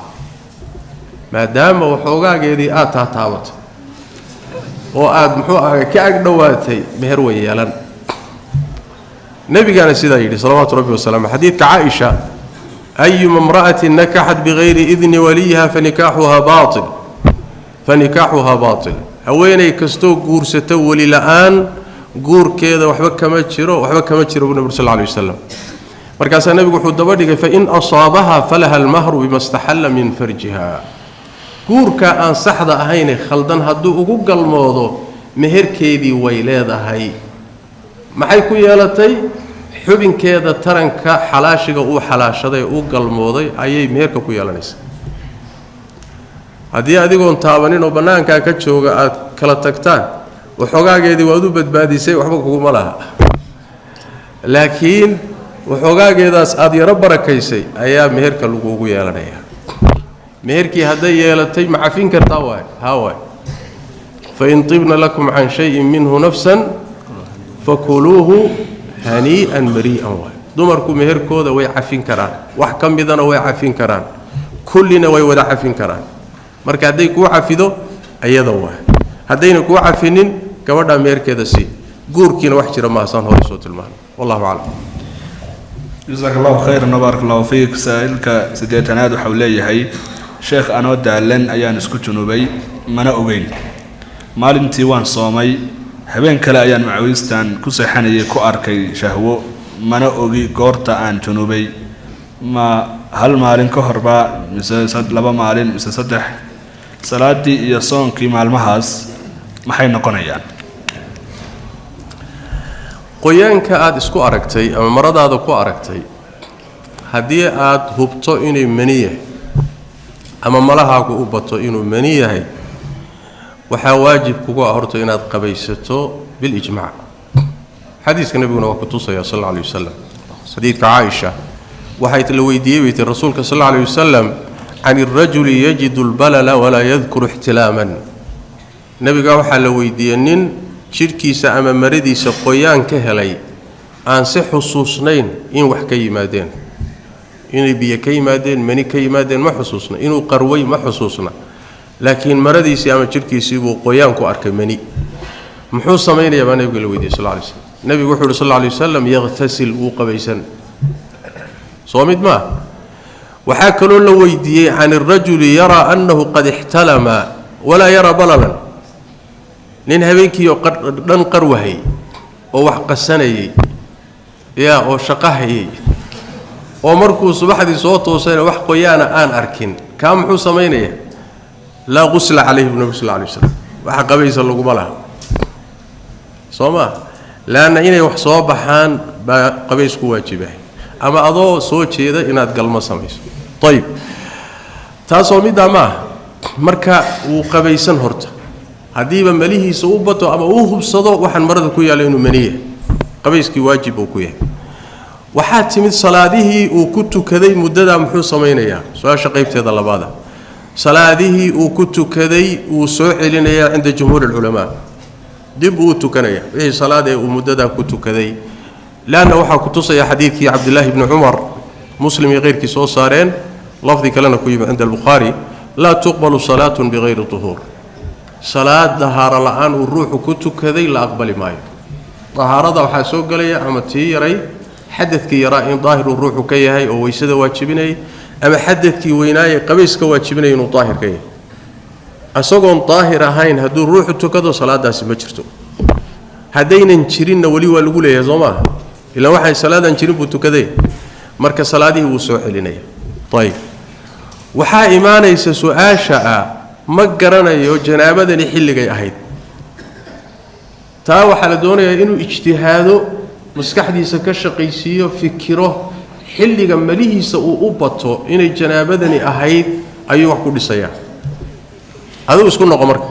Maadaama waxoogaageedii aad taataabatay oo aad muxuu ahay ka ag dhowaatay, meher way yeelan. Nabigaana sidaa yidhi salawaatu rabbi wasalaamu, xadiidka Caaisha: "Ayuma imra'atin nakaxat bigayri idni waliyiha fanikaaxuhaa baatil, fanikaaxuhaa baatil." Haweeney kastoo guursata weli la-aan, guurkeeda waxba kama jiro, waxba kama jiro, buu nabig sal lla alay wasalam. Markaasaa nebigu wuxuu daba dhigay: "Fain asaabaha falaha almahru bima staxalla min farjiha." Guurka aan saxda ahayne khaldan hadduu ugu galmoodo, meherkeedii way leedahay. Maxay ku yeelatay? Xubinkeeda taranka xalaashiga uu xalaashaday u galmooday ayay meherka ku yeelanaysaa. Haddii adigoon taabanin oo bannaankaa ka jooga aad kala tagtaan, waxoogaageedii waad u badbaadisay, waxba kuguma laha, laakiin waxoogaageedaas aada yaro barakaysay ayaa meherka lagugu yeelanayaa. Meherkii hadday yeelatay, ma cafin kartaa? Waay, haa waay. "Fain tibna lakum can shayin minhu nafsan fakuluuhu hanii'an marii'an." Waay, dumarku meherkooda way cafin karaan, wax ka midana way cafin karaan, kullina way wada cafin karaan. Marka hadday kuu cafido ayada waay, haddayna kuu cafinin, gabadhaa meherkeeda sii. Guurkiina wax jira maasaan hore soo tilmaano. Wallahu aclam. Jasaak allahu khayran wbaarak allahu fiik. Saa-ilka 80aad waxau leeyahay: Sheekh, anoo daalan ayaan isku junubay, mana ogeyn. Maalintii waan soomay, habeen kale ayaan macawiistan ku seexanayay ku arkay shahwo, mana ogi goorta aan junubay. Ma hal maalin ka horba, mise 2 maalin, mise 3? Salaadii iyo soonkii maalmahaas maxay noqonayaan? Qoyaanka aada isku aragtay ama maradaada ku aragtay, haddii aada hubto inay mani yahay ama malahaagu u bato inuu mani yahay, waxaa waajib kugu ah horta inaad qabaysato bilijmaac. Xadiiska nebiguna waa ku tusaya sal alla alay wasalam. Xadiidka Caaisha waxay la weydiiyey, bay tii, rasuulka sal alla alay wasalam can irajuli yajidu albalala walaa yadkuru ixtilaaman. Nebiga waxaa la weydiiyey nin jidhkiisa ama maradiisa qoyaan ka helay, aan si xusuusnayn in wax ka yimaadeen, inay biyo ka yimaadeen, mani ka yimaadeen ma xusuusna, inuu qarway ma xusuusna, laakiin maradiisii ama jidhkiisii buu qoyaan ku arkay mani. Muxuu samaynayaa baa nebiga la weydiiyey sal lay slam. Nebigu wuxuu yidhi sal lla lay wasalam: "Yakhtasil, wuu qabaysan." Soo mid maa? Waxaa kaloo la weydiiyey can irajuli yaraa annahu qad ixtalama walaa yaraa balalan. Nin habeenkiioo dhan qarwahayy oo wax qasanayay, yaa oo shaqahayay, oo markuu subaxdii soo toosayna wax qoyaana aan arkin, kaa muxuu samaynayaa? "Laa qusla calayhi," bu nabi sal lla lay waslam, waxa qabaysa laguma laha. Soo maa? Leanna inay wax soo baxaan baa qabays ku waajibahay, ama adoo soo jeeda inaad galmo samayso. Ayib, taasoo middaa ma aha. Marka wuu qabaysan horta haddiiba malihiisa u bato ama uu hubsado waxaan marada ku yaalla inuu maniya, qabayskii waajib uu ku yahay. Waxaa timid salaadihii uu ku tukaday muddadaa muxuu samaynayaa? Su-aasha qaybteeda labaada, salaadihii uu ku tukaday wuu soo celinayaa cinda jumhuuri alculamaa, dib uu tukanaya wixii salaadee uu muddadaa ku tukaday. Leanna waxaa ku tusaya xadiidkii Cabdillaahi bni Cumar, Muslim iyo keyrkii soo saareen, lafdi kalena ku yimi cinda Albukhaari: "Laa tuqbalu salaatun bikayri tuhuur." Salaad dahaaro la-aan uu ruuxu ku tukaday la aqbali maayo. Dahaarada waxaa soo gelaya ama tii yaray, xadadkii yaraa in daahir uu ruuxu ka yahay oo weysada waajibinayay, ama xadadkii weynaaye qabayska waajibinaya inuu daahir ka yahay. Isagoon daahir ahayn hadduu ruuxu tukado, salaadaasi ma jirto. Haddaynan jirinna weli waa lagu leeyahay, soo maaha? Ilaan waxay salaadaan jirin buu tukaday. Marka salaadihii wuu soo celinaya. Ayib, waxaa imaanaysa su-aasha ah: ma garanayo janaabadani xilligay ahayd. Taa waxaa la doonayaa inuu ijtihaado, maskaxdiisa ka shaqaysiiyo, fikiro. Xilliga malihiisa uu u bato inay janaabadani ahayd ayuu wax ku dhisayaa. Adigu isku noqo. Marka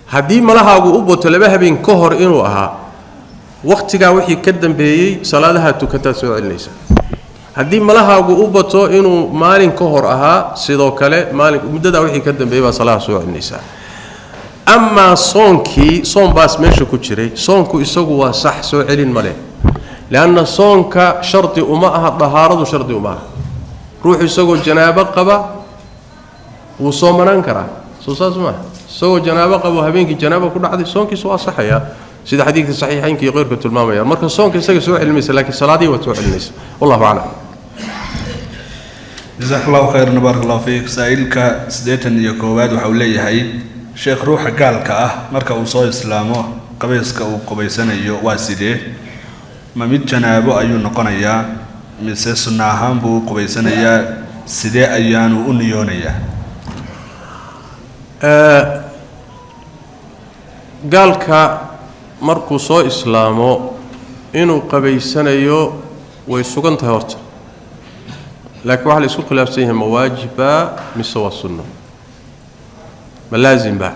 haddii malahaagu u bato 2 habeen ka hor inuu ahaa, wakhtigaa wixii ka dambeeyey salaadaha tukataad soo celinaysaa. Haddii malahaagu u bato inuu maalin ka hor ahaa, sidoo kale maalin muddadaa wixii ka dambeeyey baa salaha soo celinaysaa. Amaa soonkii, soon baas meesha ku jiray, soonku isagu waa sax, soo celin ma leh, leanna soonka shardi uma aha, dahaaradu shardi uma aha. Ruuxu isagoo janaabo qaba wuu soomanaan karaa, soo saas maaha? Isagoo janaabo qabo habeenkii janaabo ku dhacday, soonkiisu waa saxayaa, sida xadiidka saxiixaynka iyo qeyrka tilmaamayaan. Marka soonka isaga soo celinmaysa, laakiin salaadihii waad soo celinaysa. Wallahu aclam. Jazaak Allahu khayran, baarak Allahu fiik. Saa-iilka 81aad waxa uu leeyahay: sheekh, ruuxa gaalka ah marka uu soo islaamo, qabayska uu qubaysanayo waa sidee? Ma mid janaabo ayuu noqonayaa mise sunno ahaan buu u qubaysanayaa? Sidee ayaanu u niyoonayaa? Gaalka markuu soo islaamo inuu qabaysanayo way sugan tahay horta, laakiin waxaa la isku khilaafsan yahay ma waajibba mise waa sunno, ma laasimba.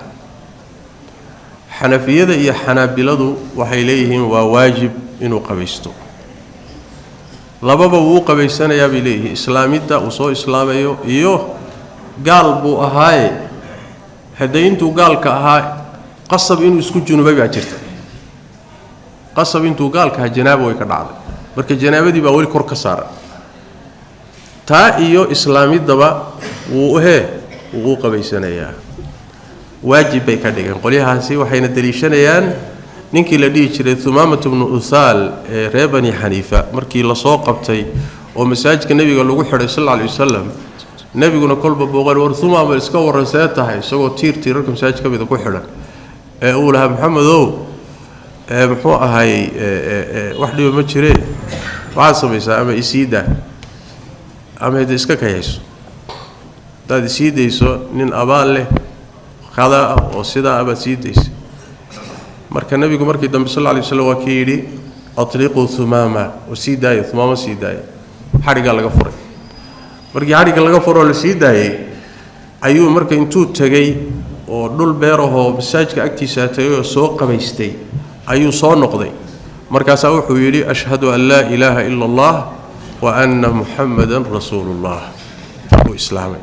Xanafiyada iyo xanaabiladu waxay leeyihiin waa waajib inuu qabaysto. Lababa wuu u qabaysanayaa bay leeyihiin, islaamidda uu soo islaamayo iyo gaal buu ahaaye, hadday intuu gaalka ahaa qasab inuu isku junubay baa jirta, qasab intuu gaalka ahaa janaaba way ka dhacday, marka janaabadii baa weli kor ka saaran. Taa iyo islaamiddaba wuu hee wuu u qabaysanayaa, waajib bay ka dhigeen qolyahaasi. Waxayna deliishanayaan ninkii la dhihi jiray Humaamatu bnu Uthaal ee reer Bani Xaniifa, markii lasoo qabtay oo masaajidka nebiga lagu xidhay sal alla alay wasalam, nebiguna kolba booqan: "War Humaama, iska warran, see tahay?" Isagoo tiir tiirarka masaajid ka mida ku xidhan ee uu lahaa: "Maxamedow, ee muxuu ahay, wax dhiba ma jiree, waxaad samaysaa ama isiidaa ama hade iska kayayso. Haddaad isii dayso, nin abaal leh kadaa ah oo sidaa abaad sii daysa." Marka nebigu markii dambe sal alla alay waslam waa kii yidhi: "Atliquu Humaama," oo sii daaya Humaama, sii daaya. Xadhiggaa laga furay. Markii xadhigga laga furoo la sii daayey ayuu marka intuu tegey oo dhul beerahoo masaajidka agtiisaa tegay oo soo qabaystay ayuu soo noqday. Markaasaa wuxuu yidhi: "Ashhadu an laa ilaaha ila Allah wa anna Muxamadan rasuulullah." Wuu islaamay.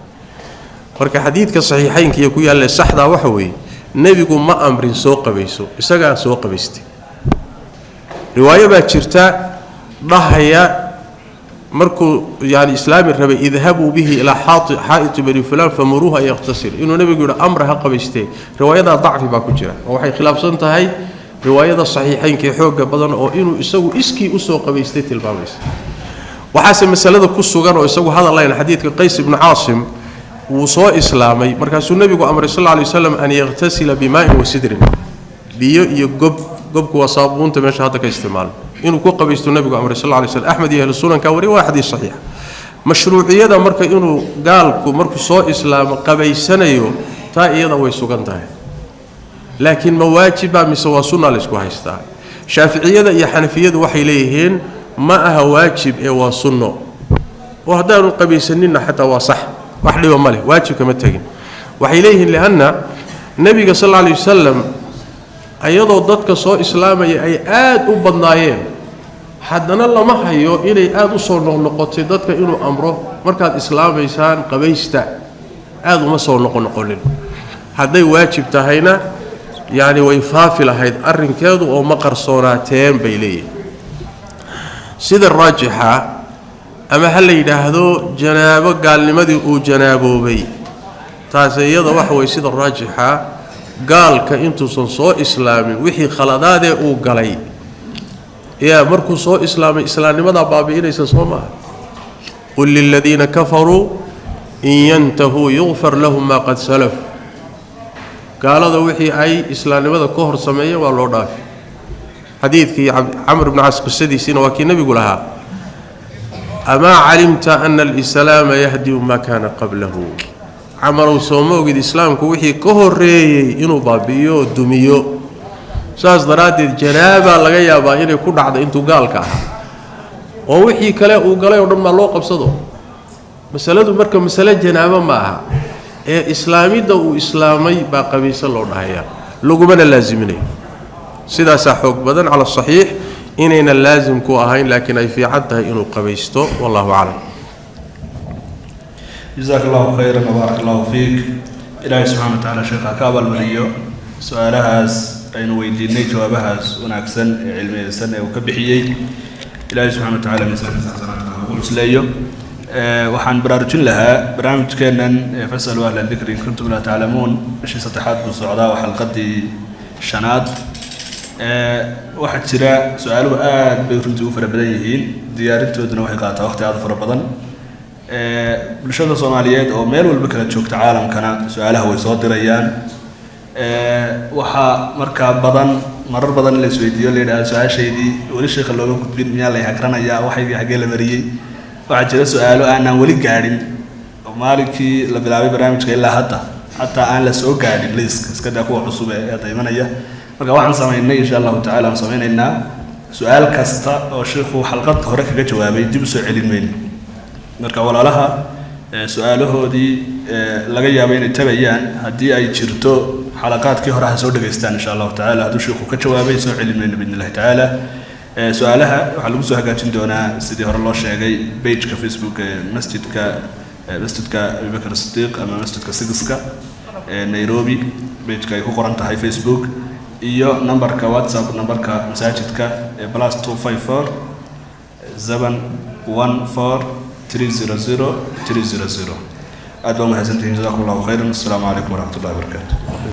Marka xadiidka saxiixaynkiiyo ku yaalle saxdaa waxa weeye, nebigu ma amrin soo qabayso, isagaa soo qabaystay. Riwaayo baa jirta dhahaya markuu yani islaami rabay: "Idhabuu bihi ilaa xaa'iti bani fulaan famuruuhu an yakhtasil," inuu nebigu yidhi amra ha qabaystee. Riwaayadaa dacfi baa ku jira oo waxay khilaafsan tahay riwaayada saxiixaynka ee xoogga badan oo inuu isagu iskii usoo qabaystay tilmaamaysa. Waxaase masalada ku sugan oo isagu hadal layn xadiidka Qays ibnu Caasim. Wuu soo islaamay, markaasuu nebigu amray sal alla alay wasalam an yakhtasila bimaa'in wa sidrin, biyo iyo gob. Gobku waa saabuunta meesha hadda ka isticmaalo. Inuu ku qabaysto nebigu amray sal alla alay slam. Axmed iyo ahlu sunanka wari, waa xadiis saxiixa. Mashruuciyada marka inuu gaalku markuu soo islaamo qabaysanayo, taa iyada way sugan tahay, laakiin ma waajiba mise waa sunna la isku haystaa. Shaaficiyada iyo xanafiyadu waxay leeyihiin ma aha waajib ee waa sunno, oo haddaanu qabaysaninna xataa waa sax, wax dhiba ma leh, waajib kama tegin. Waxay leeyihiin lianna nebiga sal alla alay wasalam ayadoo dadka soo islaamaya ay aad u badnaayeen, haddana lama hayo inay aada u soo noqnoqotay dadka inuu amro markaad islaamaysaan qabaysta, aada uma soo noqonoqonin. Hadday waajib tahayna yacni way faafi lahayd arrinkeedu oo ma qarsoonaateen bay leeyihin. Sida raajixa, ama ha la yidhaahdo janaabo gaalnimadii uu janaaboobay, taas iyada waxa weye sida raajixa, gaalka intuusan soo islaamin wixii khaladaadee uu galay yaa markuu soo islaamay islaamnimadaa baabi'inaysa, soo maaha? Qul liladiina kafaruu in yantahuu yukfar lahum maa qad salaf. Gaalada wixii ay islaamnimada ka hor sameeyeen waa loo dhaafi. Xadiidkii Camr bni Caas qisadiisiina waa kii nebigu lahaa: "Amaa calimta ana alislaama yahdimu maa kaana qablahu? Camarow, sooma ogid islaamku wixii ka horreeyey inuu baabi'iyo oo dumiyo?" Saas daraaddeed janaabaa laga yaabaa inay ku dhacdo intuu gaalka ahaa, oo wixii kale uu galay oo dhan maa loo qabsado. Masaladu marka masale janaabo ma aha ee islaamidda uu islaamay baa qabiiso loo dhahayaa, lagumana laasiminayo. Sidaasaa xoog badan cala saxiix. Inayna laasim ku ahayn, laakiin ay fiican tahay inuu qabaysto. Wallahu aclam. Jazaak Allahu khayran wbaarak Allahu fiik. Ilaahay subxana wa tacaala sheekha ka abaalmariyo su-aalahaas aynu weydiinay, jawaabahaas wanaagsan ee cilmiyeysan ee uu ka bixiyey. Ilaahay subxana wa tacala miisaankiisa xasanaadka ugu cusleeyo. Waxaan baraarujin lahaa barnaamijkeennan fasalu ahla dikri in kuntum laa taclamuun bishii saddexaad buu socdaa, waa xalqadii shanaad. Waxaa jira su-aaluhu aad bay runtii u fara badan yihiin, diyaarintooduna waxay qaataa waqti aad u fara badan. Bulshada Soomaaliyeed oo meel walba kala joogta caalamkana su-aalaha way soo dirayaan. Waxaa markaa badan marar badan in la isweydiiyo, la yidhahdo su-aashaydii weli sheekha looga gudbin, miyaa lay hagranayaa, waxaygii xaggee la mariyey? Waxaa jira su-aalo aanaan weli gaadhin oo maalinkii la bilaabay barnaamijka ilaa hadda xataa aan la soo gaadhin liiska, iska daa kuwa cusub ee hadda imanaya. Marka waxaan samaynay, insha Allahu tacala aan samaynaynaa, su-aal kasta oo sheikhu xalqad hore kaga jawaabay dib usoo celin mayno. Marka walaalaha su-aalahoodii laga yaabo inay tabayaan, haddii ay jirto, xalaqaadkii hore ha soo dhegaystaan, insha Allahu tacala. Hadduu sheikhu ka jawaabay, soo celin mayno biidn Illahi tacaala. Su-aalaha waxaa lagu soo hagaajin doonaa, sidii hore loo sheegay, pageka Facebook ee masjidka, Masjidka Abibakar Sidiiq ama Masjidka Sigiska ee Nairobi, pageka ay ku qoran tahay Facebook, iyo numberka WhatsApp, numberka masaajidka ee +254 714 300 300. Aad baa umahadsantihiin. Jazakum Allahu khayran. Assalaamu calaykum waraxmat ullahi wabarakaatu.